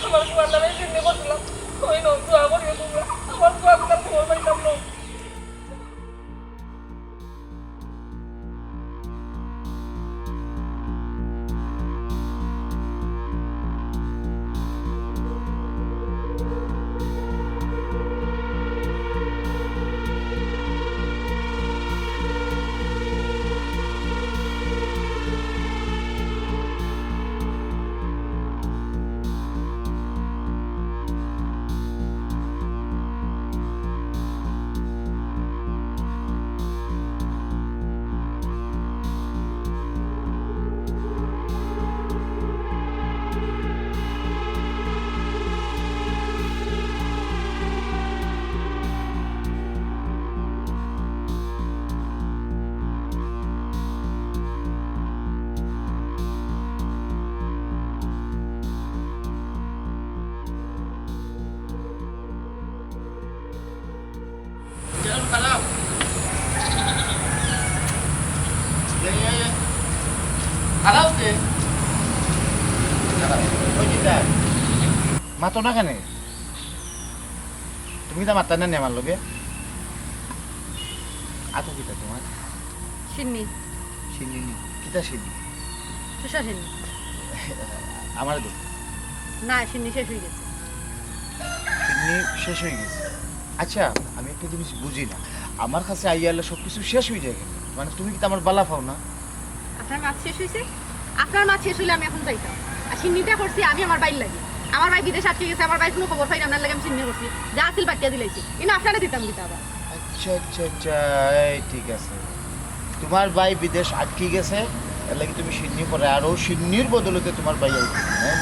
আমার ফুয়ার নামে জিন্দি করছিলাম। ওই নক দোয়া করিও তোমরা। আমার ফুয়ার নাম খবর পাইতাম না। মাতো না কেনে? তুমি কিতা মাততায় না নি আমার লগে? আতো কিতা তোমার? শিন্নি। শিন্নি নি? কিতা শিন্নি? চুষা শিন্নি। আমারে দে। না, শিন্নি শেষ অই গেছে। শিন্নি শেষ অই গেছে। আচ্ছা, আমি একটা জিনিস বুঝি না, আমার কাছে আইয়া আইলে সব কিছু শেষ অই যায় কেনে? মানে, তুমি কিতা আমার বালা পাও না? আপনার মাত শেষ অইছে? আপনার মাত শেষ অইলে আমি এখন যাইতাম। আর শিন্নিটা করছি আমি আমার ভাইর লাগি। আমার ভাই বিদেশ আটকি গেছে, আমার ভাইর কুনু খবর পাই না, আপনার লাগি আমি শিন্নি করছি। যা আছিল বাদ দিয়া দিলাইছি। ইনো আপনারে দিতাম কিতা আবার? আচ্ছা, আচ্ছা, আচ্ছা, এই ঠিক আছে। তোমার ভাই বিদেশ আটকি গেছে, এর লাগি তুমি শিন্নি করে, আর ও শিন্নির বদলতে তোমার ভাই আইছে, হ্যাঁ?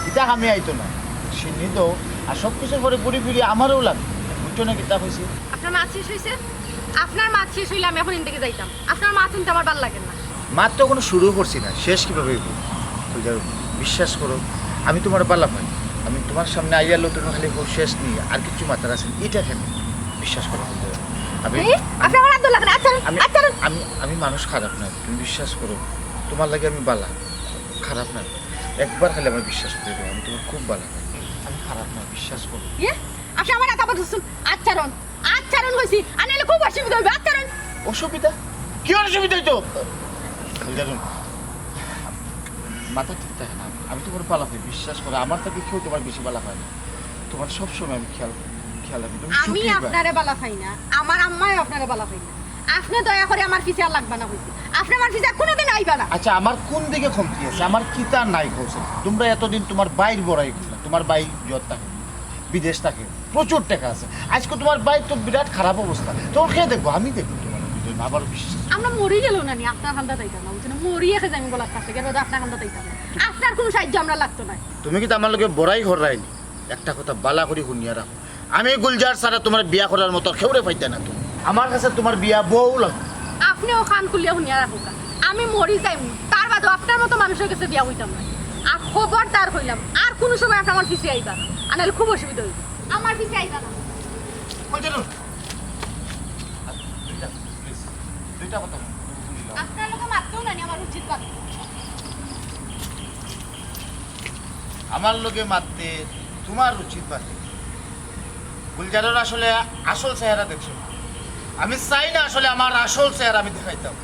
ইতা আমি আইতো না। শিন্নি তো, আর সব কিছুর পরে ঘুরি ফিরি আমারও লাগে। বুঝছো না কিতা কইছি? আপনার মাত শেষ অইছে? আপনার মাত শেষ অইলে আমি এখন ইন থাকি যাইতাম। আপনার মাত হুনতে আমার ভালা লাগে না। মাত তো এখনো শুরু করছি না, শেষ কিভাবে অইবো? কইলাম, বিশ্বাস করো, আমি তোমার বালা পাই। আমি তোমার সামনে আইয়া লো, তুমি খালি কও শেষ নি, আর কিচ্ছু মাতার আছে নি, ইটা কেনে? বিশ্বাস করো, কইলাম, আমি, এই, আমি, আপনি আমার আব্দুল্লাহ খান, আচ্ছা, আমি, আচ্ছা। আমি, আমি মানুষ খারাপ না, তুমি বিশ্বাস করো, তোমার লাগি আমি বালা, খারাপ না। একবার খালি আমার বিশ্বাস করে দেও, আমি তোমার খুব বালা পাই। আমি খারাপ না, বিশ্বাস করো। ইয়ে, আপনি আমার আতাপা ধরছেন, আচ্ছা রন। আচ্ছা রন কইছি, আর নাইলে খুব অসুবিধা অইবো, আচ্ছা রন। অসুবিধা? কি অসুবিধা অইতো? জানো, মাথা ঠিক থাকে না। আমি তোমার বালা পাই, বিশ্বাস করো। আমার থাকি কেউ তোমার বেশি বালা পায় না। তোমার সব সময় আমি খেয়াল, খেয়াল রাখি। তুমি আমি সুখী হইবা। আপনারে বালা পাই না, আমার আম্মায় আপনারে বালা পাই না। আপনি দয়া করে আমার পিছে আর লাগবা না কইছি। আপনি আমার পিছে আর কোনোদিন আইবা না। আচ্ছা, আমার কোন দিকে কমতি আছে? আমার কিতা নাই কইছে? তোমরা এতদিন তোমার ভাইর বড়াই করলা, তোমার ভাই জত থাকে, বিদেশ থাকে, প্রচুর টাকা আছে। আজকে তোমার ভাইর তো বিরাট খারাপ অবস্থা, তখন কে দেখবো? আমি দেখবো তোমার। আবার বিশ্বাস। আমরা মরি গেলেও না নি, আপনার কান্দাত আইতাম না, বুঝছেন? মরি একে যাই আমি গলার কাছে, গেলে আপনার কান্দাত আইতাম না। আপনার কোনো সাহায্য আমরা লাগতো না। তুমি কিতা আমার লগে বড়াই কররায় নি? একটা কথা বালা করি হুনিয়া রাখো, আমি গুলজার ছাড়া তোমার বিয়া করার মতো আর কেউরে পাইতায় না তুমি। আমার কাছে তোমার বিয়া বউ লাগবো। আপনিও কান খুলিয়া হুনিয়া রাখুক্কা, আমি মরি যাইমু, তার বাদেও আপনার মতো মানুষের গেছে বিয়া অইতাম না। আর খবরদার কইলাম, আর কোনো সময় আপনি আমার পিছে আইবা না, আর নাইলে খুব অসুবিধা অইবো। আমার পিছে আইবা না। কই যাইতাম? দুইটা, please, দুইটা কথা। আপনার লগে মাততেও না নি, আমার উচিত বাদ। আমার লগে মাততে তোমার উচিত বাদ। গুলজারর আসলে আসল চেহারা দেখছো না। আমি চাই না আসলে আমার আসল চেহারা আমি দেখাইতাম।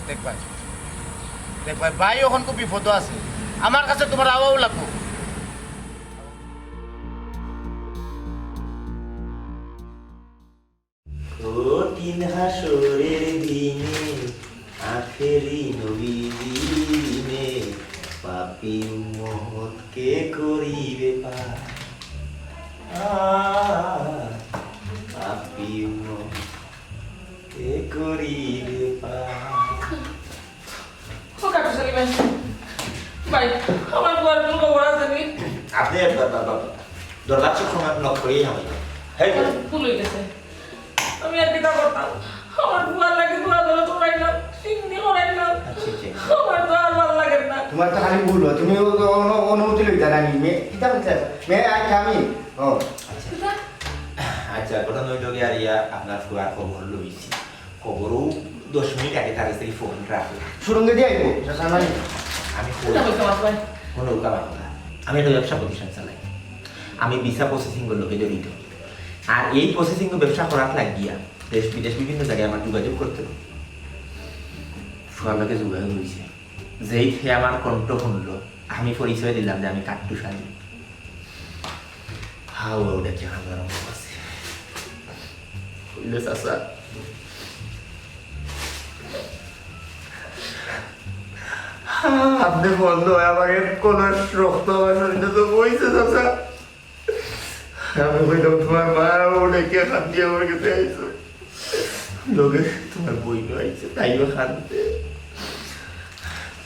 দেখবায়, দেখবায়, ভাই অখন খুব বিপদো আছে, আমার কাছে তোমার আওয়াও লাগবো। কঠিন হাসরের দিনে আখেরি নবী দিনে পাপী উম্মত কে করিবে পার? আ, পাপী উম্মত কে করিবে পার? ও কাকু সেলিম ভাই, ভাই, আমার ফুয়ার কোনো খবর আছে নি? আপনি বা-, বা-, বা-, দরজার চোখ knock করিয়া নামাইবেন। হেই, আমার ভুল অই গেছে। আমি আর কিতা করতাম? আমার ফুয়ার লাগি দোয়া দরদ করাইলাম, সিন্নি করাইলাম। আচ্ছা, আচ্ছা। আমার তো আর ভালা লাগে না। তুমার তো খালি ভুল অয়, তুমি অ-, অ-, অন-, অনুমতি লইতা না নি? মে-, কিতা কইতা? মে আই কামি। ও। আচ্ছা। কিতা? আচ্ছা, ঘটনা অইলো গিয়া, আর ইয়া, আপনার ফুয়ার খবর লইছি। খবরও দশ মিনিট আগে তার কাছ থেকে ফোন রাখে। সুরঙ্গে দিয়ে আইবো, চাচা নাই। আমি কই? কিতা কইছে আমার ফুয়ায়? কোনো উল্টা কথা। আমি একটা ব্যবসা প্রতিষ্ঠান চালাই। আমি ভিসা প্রসেসিং এর লগে জড়িত। আর এই প্রসেসিং এর ব্যবসা করার লাগিয়া দেশ বিদেশ বিভিন্ন জায়গায় আমার যোগাযোগ করতে হয়। ফুয়ার লগে যোগাযোগ হইছে। যেই সে আমার কণ্ঠ শুনলো, আমি পরিচয় দিলাম যে আমি কাট্টু সাজি। হাউ, ওটা কি আমার গরম আছে? কইলে চাচা, আপনি বন্ধ হয় আমাকে কোন রক্ত আমার শরীরে তো বইছে চাচা। আমি কইলাম, "তোমার মা ওটা কে কান্দিয়া আমার কাছে আইছো?" লগে তোমার বইনও আইছে, তাইও কান্দে।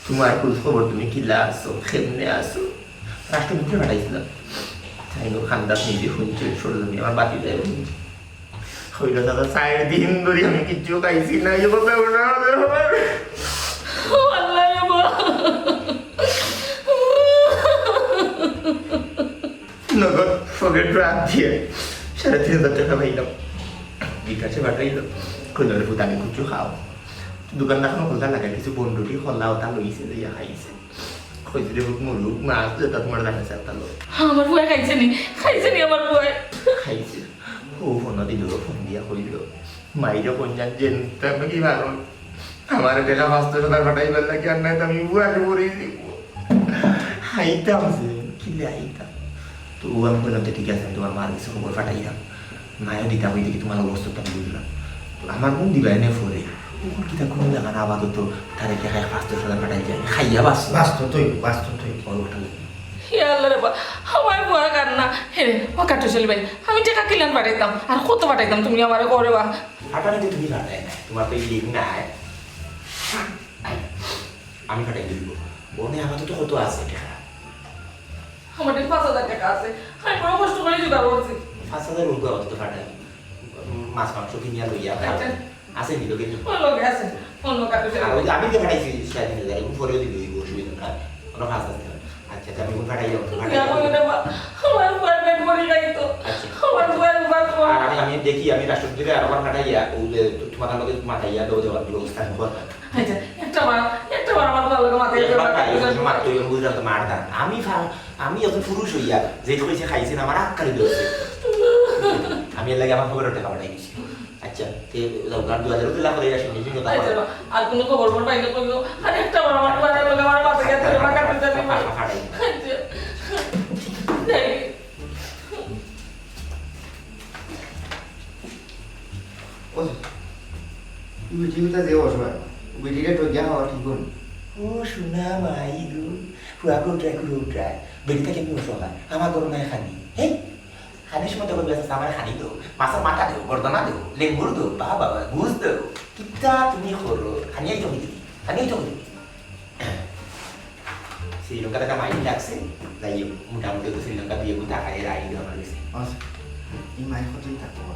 তোমার খোঁজ খবর তুমি কিলা আছো, কেমনে আছো? রাষ্ট্রপতি পাঠাইছিলাম। তাইও কান্দাত নিজে শুনছে, সরজমিনে আমার বাতি দেয় শুনছে। কইলো, "দাদা, চার দিন ধরে আমি কিচ্ছু খাইছি না, এই কথা ওটা আমাদের হবে।" ও আল্লাহ রে বাবা। নগদ পকেট রাত দিয়ে সাড়ে তিন হাজার টাকা পাইলাম। বিকাশে পাঠাইলো, কইলো, "রে ফুত, আমি কিছু খাও।" দোকান দেখানো খোলা লাগে, কিছু বন্ডুটি খোলা ওটা লইছে, লইয়া খাইছে। কইছে, "রে ফুত, মুরুক মাছ যেটা তোমার জানে সেটা লো।" আমার ফুয়ায় খাইছে নি, খাইছে নি আমার ফুয়ায়। খাইছে। ও ফোন দিল, ফোন দিয়া কইল, "মাইরে কোন জান জেন, তেমন কি ভালো? আমার দেখা পাঁচশো টাকা পাঠাইবার লাগে, আর নাই তো আমি বুয়ারে পড়ে দিব।" হাইতাম যে, কিলে হাইতাম। তো ও আমি কইলাম, "তো ঠিক আছে, আমি তোমার মার কিছু খবর পাঠাইলাম। মায়ও দিতাম, ওই দেখি তোমার অবস্থা তো আমি বুঝলাম। তো আমার মন দিবা এনে ফোরে। ওর কিতা কোনো দেখা না আপাতত, তারে দেখা এক পাঁচশো টাকা পাঠাই যায়। খাইয়া বাস।" বাঁচতো তুই, বাঁচতো তুই। ওর ওটা লাগে। ইয়া আল্লাহ রে বা, আমার ফুয়া কার না। হে রে, ও কাট্টু সালি ভাই, আমি টাকা কিলান পাঠাইতাম, আর কত পাঠাইতাম তুমি আমারে কও রে বা। পাঠানি তো তুমি পাঠাই না, তোমার তো লিঙ্ক নাই। আমি পাঠাই দিব। বনে আপাতত কত আছে টাকা? আমার কাছে পাঁচ হাজার টাকা আছে, আমি বড় কষ্ট করে জোগাড় করছি। পাঁচ হাজার উঠবো আপাতত পাঠাই। মাছ মাংস কিনিয়া লইয়া খাও। আচ্ছা। আছে নি লগে? ওর লগে আছে, অন্য কারো সাথে। আর ওই যে আমি যে পাঠাইছি সাড়ে তিন হাজার, এখন পরেও দিবি, ওই অসুবিধা না। ওরা পাঁচ হাজার। আচ্ছা, আচ্ছা, আমি এখন পাঠাই যাবো। তুমি এখন এটা বা-, আমার ফুয়ার পেট ভরি নাই তো। আচ্ছা। আমার ফুয়ার বাবা তো। আর আমি, আমি দেখি, আমি রাষ্ট্রপতিরে আরবার পাঠাইয়া, ও যে তো-, তোমার লগে মাতাইয়া দেবো, দেওয়ার ব্যবস্থা আমি করতাম। আচ্ছা, একটা বার, একটা বার আমার ফুয়ার লগে মাতাইয়া একবার দেবো। পাঠাই, ওই জন্য মারতো, ওই বুঝলাম তো মারতাম। আমি ফা-, আমি এখন পুরুষ হইয়া, যে কইছে খাইছে না, আমার আক্কালি ধরছে। আমি এর লাগে আমার পকেটে টাকা পাঠাই দিছি। আচ্ছা, তে যাও, আর দুই হাজার দিলা করে আসেন, নিজে কথা আচ্ছা, বলো। আর কোনো খবর বল পাইলে কইও। আর একটা বার আমার বাজার লগে আমার বাসে গেছে, টাকা দিতে দিবে। আচ্ছা। যাই। ও, বেটি উঠা যে অসহায়। বেটিরে তো যা হওয়া ঠিক হল। ও সোনা মাই গো, ফুয়াকে উঠায়, কুড়ো উঠায়। বেটিটা কেমন অসহায়? আমার গরম নাই খানি। হে? খানির সময় তো বলবে, "চাচা, আমারে খানি দেও, মাছের মাথা দেও, গর্দনা দেও, লেঙ্গুর দেও, বাবা, বাবা, গুস দেও।" কিতা তুমি করো? খানি আইতো কই দিবি? খানি আইতো কই দিবি? শ্রীলঙ্কা থেকে মাইন লাগছে, যাই হোক, মোটামুটি তো শ্রীলঙ্কা দিয়ে বুঝা খাই রাই দিও আমার গেছে। আচ্ছা, এই মাইন কতদিন থাকবো?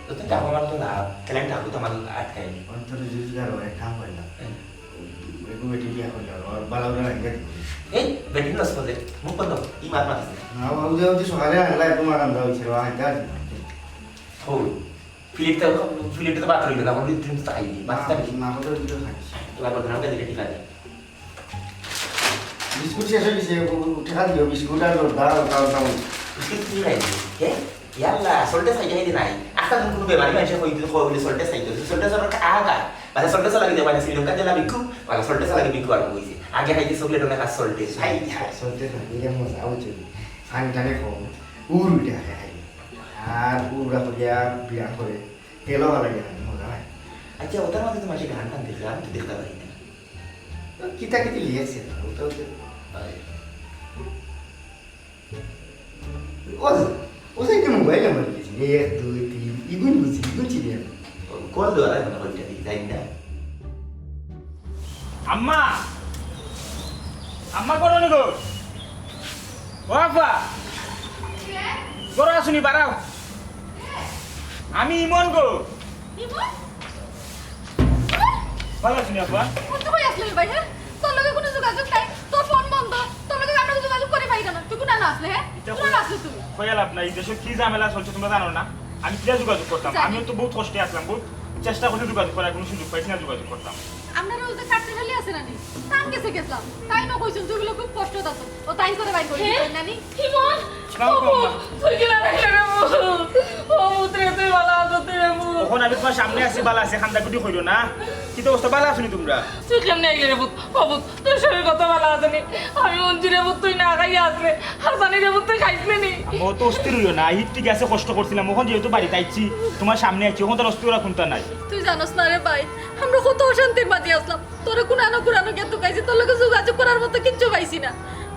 তো তো যাবো, আমার তো লাভ, কেলেন থাকবো তো আমার আটকায়নি। অন্তরে রোজগার হয়, কাম হয় না। হুম। এগু বেটি বিয়া করলে আর বালা বালা রাখবে। এই বেটি নষ্ট করলে, মুখ বন্ধ, ই মাত মাতিস না। না, বাবু, যে ওই যে সকালে আনলা, একটু মারান দাও, ছিল, আনতে আসি। হো, প্লেট তো, প্লেট তো বাদ রইল না, এখন তুমি তো খাইনি, বাদ না, খাবি। না, কত দিন তো খাইনি। এবার বলতে আমাকে দিলে ঠিক আছে। বিস্কুট শেষ হয়ে গেছে, ও, ও, টাকা দিও, বিস্কুট আর দাও, দাও, দাও। বিস্কুট কি খাইনি? হে? ইয়াল্লা, সল্টে খাইতে খাইতে নাই। আজকাল কোনো বেমারি মানুষে কই দিতে কই বলে সল্টে খাইতে। সল্টে খাওয়ার আগা। বাদে সল্টে লাগি দেবা, শ্রীলঙ্কা জেলা ভিক্ষু, বাদে সল্টে লাগি ভিক্ষু আর কইছে। আগে খাইতে চকলেট অনেক আর সল্টে। High, high. সল্টে না, এটা মজা হচ্ছে। পানি টানে কম। উড় উঠে আগে খাই। আর উড়া করিয়া বিয়া করে। তেলও ভালো লাগে না, মজা হয়। আচ্ছা, ওটার মাঝে তো মাঝে গান টান দেখলে, আমি তো দেখতে পারি না। তো কিতা কিতা লিখছে না, ওটাও তো হয়। ও, ও সাইডে মোবাইল নাম্বার লিখেছি। এক, দুই, তিন, ইগুন বুঝি, ইগুন চিনি আমি। ও, কল দেওয়া লাগে না, ওইটা দিয়ে যাই না। আম্মা! আম্মা, করো নি গো? ও আব্বা! করো আসুনি, বাড়াও। আমি ইমন গো। ইমন? ভালা আছইন নি আব্বা? কোন তো কই আসলে রে ভাই, হ্যাঁ? তোর লগে কোনো যোগাযোগ নাই, তোর ফোন বন্ধ, তোর লগে আমরা যোগাযোগ করে পাই না। তুই কোন আনো আসলে, হ্যাঁ? ইটা কোন কই-, আনো আসলে তুই? কইয়া লাভ নাই, এই দেশে কি ঝামেলা চলছে তোমরা জানো না? আমি কিলা যোগাযোগ করতাম? জানি। আমিও তো বহুত কষ্টে আছলাম, বহুত চেষ্টা করছি যোগাযোগ করার, কোনো সুযোগ পাইছি না যোগাযোগ করতাম। আমরা ওই যে কাট্টুশালী আছে না নি? তার গেছে গেছলাম, তাই না কইছইন তুই বলে খুব কষ্ট আছে। ও তাই করে বাইর করে হে? দিতে নানি? কি মন? আসসালামু আলাইকুম, আম্মা। তুই কি লাগাইলে রে বউ? ও পুত্রে, তুই ভালা আছস রে বউ? অখন আমি তোমার সামনে আছি, ভালা আছি, কান্দাকুটি কইরো না। কিতা অবস্থা, ভালা আছো নি তোমরা? তুই কেমনে আইলে রে পুত? ও পুত, তোর শরীর কত ভালা আছে নি? আমি হুনছি রে পুত, তুই না খাইয়া আসলে। হাসানি রে পুত, তুই খাইছলে নি? আম্মা, অত অস্থির অইও না, হিট ঠিক আছে, কষ্ট করছিলাম। অখন যেহেতু বাড়িত আইছি, তোমার সামনে আইছি, অখন তো আর অস্থির অওয়ার কুন্তা নাই। তুই জানোস না রে ভাই, আমরা কত অশান্তির মাঝে আছলাম। তোরে কুনানো কুনানো গিয়া তুকাইছি, তোর লগে যোগাযোগ করার মতো কিচ্ছু পাইছি না।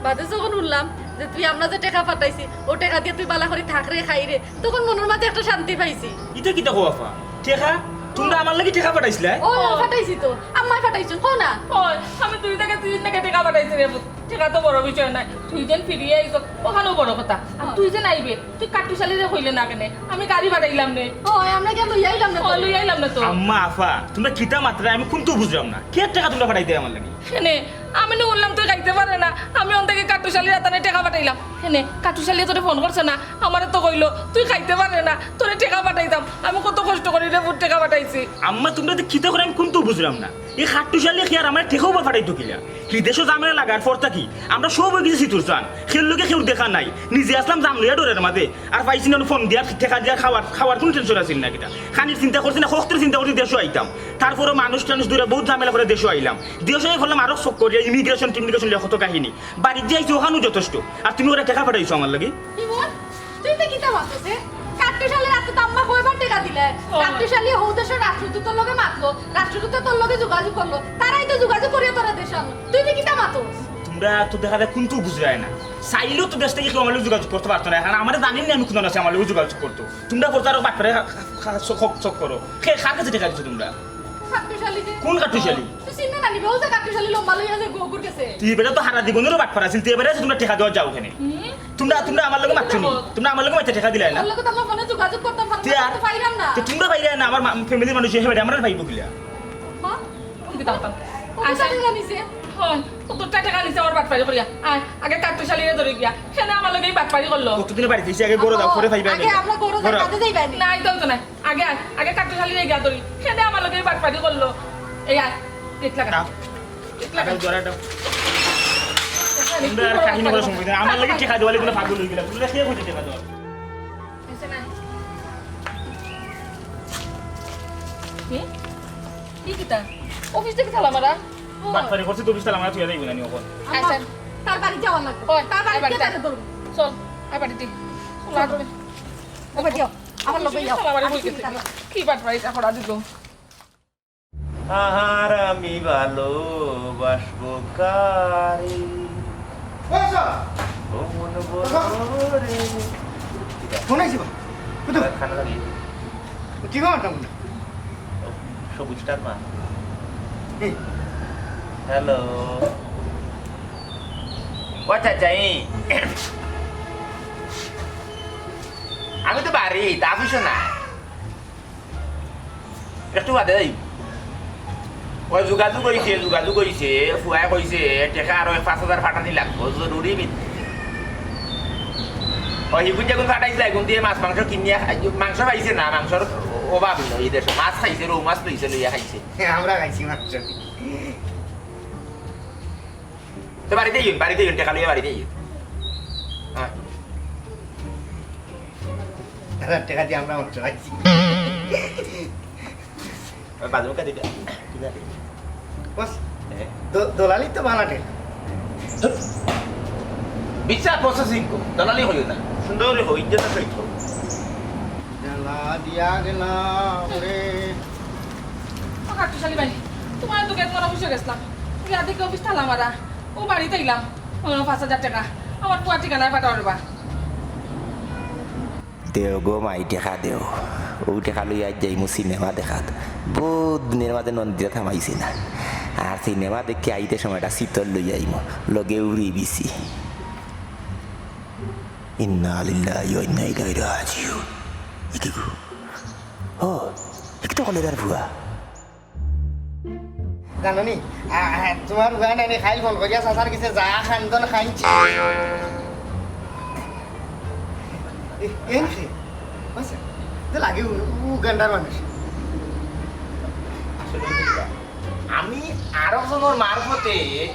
বাদে যখন হুনলাম যে তুই আমরা যে টেকা পাঠাইছি, ও টেকা দিয়া তুই ভালা করি থাক রে, খাই রে, তখন মনর মাঝে একটা শান্তি পাইছি। ইটা কিতা কও আফা? টেকা? তুমরা আমার লাগি টেকা পাঠাইছলায়? ও, ও। পাঠাইছি তো, আম্মায় পাঠাইছইন, কও না। ওই, আমি দুই জাগা তিন জাগা টেকা পাঠাইছি রে পুত। টেকা তো বড় বিষয় নায়, তুই যেন ফিরিয়া আইছস, অখানউ বড় কথা। আর হ্যাঁ। তুই যেন আইবে, তুই কাট্টুশালীরে কইলে না কেনে? আমি গাড়ি পাঠাইলাম নে। ও, আমরা গিয়া লইয়া আইলাম না ও, তো। লইয়া আইলাম না তো। আম্মা, আফা, তুমরা কিতা মাতরায় আমি কুন্তাউ বুঝরাম না। কিয়ার টেকা তুমরা পাঠাইতায় আমার লাগি? কেনে? আমি নু হুনলাম তুই খাইতে পাররে না, আমি অন থাকি কাট্টুশালীর আতানে টেকা পাঠাইলাম। কেনে? কাট্টুশালীয়ে তোরে ফোন করছে না? আমারে তো কইলো, তুই খাইতে পাররে না, তোরে টেকা পাঠাইতাম। আমি কত কষ্ট করি রে পুত টেকা পাঠাইছি। আম্মা, তুমরা যে কিতা কররায় আমি কুন্তাউ বুঝরাম না। ই কাট্টুশালীয়ে কিয়ার আমারে টেকাউ বা পাঠাইতো কিলা? হি দেশো ঝামেলা লাগার পর থাকি আমরা সব অইগেছি ছিতুর চান। কেউর লগে কেউর দেখা নাই। নিজে আছলাম জান লইয়া ডরের মাঝে। আর পাইছি না ফোন দিয়ার, টেকা দিয়ার, খাওয়ার, খাওয়ার কুনু টেনশন আছিল না কিতা। খানির চিন্তা করছি না, কষ্টর চিন্তা করছি দেশো আইতাম। তারপরও মানুষ টানুষ দূরে বহুত ঝামেলা করি দেশো আইলাম। দেশো আই পড়লাম আরো চক্কর, ইমিগ্রেশন টিমিগ্রেশন লইয়া কত কাহিনী। বাড়িত যে আইছি অখানউ যথেষ্ট। আর তুমি ওরে টেকা পাঠাইছো আমার লাগি? ইমন, তুই ইতা কিতা মাতস, এ? কাট্টুশালীর আতে তো আম্মা কয়বার টেকা দিলে? ও। কাট্টুশালী হউ দেশর রাষ্ট্রদূতর লগে মাতলো, রাষ্ট্রদূতে তোর লগে যোগাযোগ করলো, তারাই তো যোগাযোগ করিয়া তোরে দেশো আনলো। তুই ইতা কিতা মাতস? তুমরা তো দেখা যায় কুন্তাউ বুঝরায় না। চাইলেও তো দেশ থাকি কেউ আমার লগে যোগাযোগ করতে পারতো না। কারণ আমারে জানইন না আমি কুনানো আছি, আমার লগে যোগাযোগ করতো। তুমরা প্রচারক বাটপারে খা-, খা-, খা-, চক-, চক করো। কে, কার গেছে টেকা দিছো তুমরা? কাট্টুশালী যে। কুন কাট্টুশালী? তুই চিনস না নি বে? অউ যে কাট্টুশালী লম্বা লইয়া যে গো-, ঘুরগেছে। তুই এবারে তো হারা জীবনরও বাটপার আছিল, তুই এবারে আইছো তুমরা টেকা দেওয়া যাও কেনে। হুম? তুমরা, তুমরা আমার লগে মাতছো নি? তুমরা আমার লগে মাতছো টেকা দিলায় না? তোর লগে তো আমরা ফোনে যোগাযোগ করতাম, ফোনে তে আর? করতে পারলাম না। তে তুমরা পাইরায় না, আমার মা-, ফ্যামিলির মানুষ হিসাবে আমরা পাইবো কিলা? মা? তুই কি দাও, দাও। ও তো আচ্ছা। টেকা নিছে। হন, ও তো টেকা নিছে আমার বাটপারি করিয়া। আয়, আগে কাট্টুশালীরে ধরি গিয়া। কেনে আমার লগে ই বাটপারি করলো? কতদিনে বাড়িত আইছি, আগে ঘরো যাও, পরে পাইবা আগে নি। আমরা ঘরো যাই, ঘরো। কাজে যাইবা নি। না, আইতাম তো না। আগে আয়, আগে কাট্টুশালীরে গিয়া ধরি। কেনে আমার লগে ই বাটপারি করলো? এই আয়, গেট লাগা। দাও। গেট লাগা। আগে ঘরো যাও। এখানে তোমরা আর কি কাহিনী করার সময় নাই। আমার লাগি টেকা দেওয়ালে কোনো পাগল হয়ে গেলাম। তোমরা কে কইতে টেকা দেওয়া? এসে নাই। কি? কি কিতা? অফিস থাকি তালা মারা? বাটপারি করছি তো, অফিস তালা মারা তুই আর যাইবি না নি অখন। আম্মা, আচ্ছা। তার বাড়ি যাওয়া লাগবো। ওই, তার বাড়ি আয় বাড়িতে। গিয়া তারে ধরবো। চল, আয় বাড়িতে। চল, আয় বাড়িতে। ও বাড়ি যাও। আমার লগে যাও। তালা মারা আমি বই চিনি গেছে। তার লগে। কি বাটপারি এটা করা দিল? আহার আমি ভালোবাসবো কারে? ও স্যার! ও মন বলো রে। ফোন আইছে বা? কত? খানা লাগিয়ে। ও, কি খবর তেমন? সবুজটার মা। হুম। হ্যালো। ও আচ্ছা, আচ্ছা, এই। আমি তো বাড়িত, অফিসো না। একটু বাদে যাই। ওই যোগাযোগ অইছে, যোগাযোগ অইছে, ফুয়ায় কইছে, টেকা আরো পাঁচ হাজার পাঠানি লাগবো, জরুরি ভিত্তিতে। ওই হিগুন যেগুন পাঠাইছে, এগুন দিয়া মাছ মাংস কিনিয়া খাই, মাংস পাইছে না, মাংসর অভাব নাই এই দেশো। মাছ খাইছে, রউ মাছ লইছে, লইয়া খাইছে। আমরা খাইছি মাংস। তো বাড়িত আইন, বাড়িত আইন, টেকা লইয়া বাড়িত আইন। হ্যাঁ। তারা টেকা দিয়া আমরা মাংস খাইছি। ওই বাজারো কে দিবে? কিনা দিবে? বস, এ? দ-, দলালি তো বানাটে। বিচার প্রসেসিং কো, দলালি হইও না। সুন্দর হই, ইজ্জত আছে তো। জ্বালা দিয়া গেলাম রে। কাট্টুশালী ভাই, তুমার তো গেট মারা বসে গেছিলাম। গিয়া দেখি অফিস তালা মারা। ও বাড়িত আইলাম। ও, পাঁচ হাজার টেকা। আমার পুয়ার ঠিকানায় পাঠাও রে বা। দেও গো মাই, টেকা দেও। অউ টেকা লইয়া আইজ যাইমু সিনেমা দেখাত। বউত দিনর মাঝে নন্দিতা থামাইছি না। আর সিনেমা দেখি আইতে সময় একটা শীতল লইয়া আইমু। লগে উড়ি বিছি। ইন্না লিল্লাহি ওয়া ইন্না ইলাইহি রাজিউন। ইকি গো? ও, ইকি তো কলেরার ফুয়া। জানো নি, আ, আ, তুমার ফুয়া নানি খাইল ফোন করিয়া চাচার গেছে যা খান্দন খাইছে। এ-, এন খে? আচ্ছা, তো লাগে উ-, উগান্ডার মানুষ। আসলে কি বুঝলা? আমি আরো জনর মারফতে এই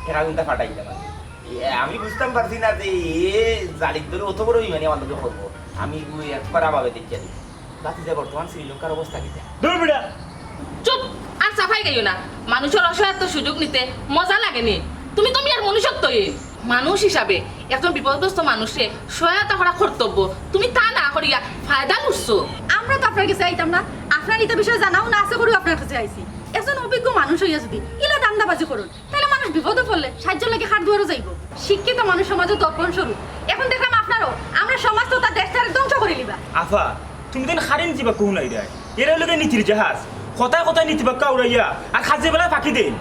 টেকা কিন্তু ফাটাইতাম আর কি। এ, আমি বুঝতাম পারছি না যে এ জালিম ধরে অত বড় বেইমানি আমার লগে করবো। আমি ওই একবার আভাবে দেখিয়া দিই। বাতিজা, বর্তমান শ্রীলঙ্কার অবস্থা কিতা? দূর বেটা। চুপ! আর চাপাই গাইও না। মানুষর অসহায়ত্ব সুযোগ নিতে মজা লাগে নি? তুমি তো মিয়ার মনুষ্যত্বহীন। মানুষ হিসাবে একজন বিপদগ্রস্ত মানুষরে সহায়তা করা কর্তব্য, তুমি তা না করিয়া ফায়দা লুটছো। আমরা তো আপনার গেছে আইতাম না, আপনার ইতা বিষয়ে জানাও না আছে করিও আপনার গেছে আইছি। একজন অভিজ্ঞ মানুষ অইয়া যদি ইলা ধান্দাবাজি করইন, তাইলে মানুষ বিপদো পড়লে সাহায্যর লাগি কার দুয়ারো যাইবো। শিক্ষিত মানুষ সমাজর দর্পণ স্বরূপ। এখন দেখলাম আপনারও, আমরা সমাজ তথা দেশটারে ধ্বংস করিলিবা। আফা, তুমি দেন খারিন যিবা কও নাই রে। এরা অইলো গি নীতির জাহাজ। কথায় কথায় নীতি বাক্কা উড়াইয়া আর কাজে বেলায় ফাকি দেইন।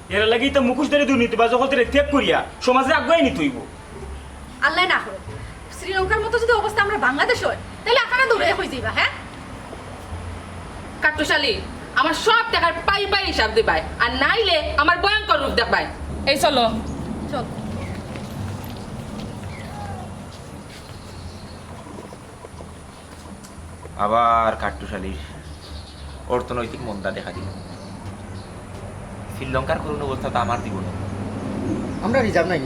এরার লাগি তো মুখোশধারী দুর্নীতিবাজ অকলতরে ত্যাগ করিয়া সমাজরে আগুয়াই নিতে অইবো। আল্লায় না করউক, শ্রীলঙ্কার মতো যদি অবস্থা আমরার বাংলাদেশো অয়, তাইলে আপনারা দৌড়াইয়া কই যাইবা, হ্যাঁ? কাট্টুশালী, আমার সব টেকার পাই পাই হিসাব দিবায়, আর নাইলে আমার ভয়ঙ্কর রূপ দেখবায়। এই চলো। চল। আবার কাট্টুশালীর অর্থনৈতিক মন্দা দেখা দিল। শ্রীলঙ্কার করুণ অবস্থা তো আমার জীবনে। আমরা রিজার্ভ নাই।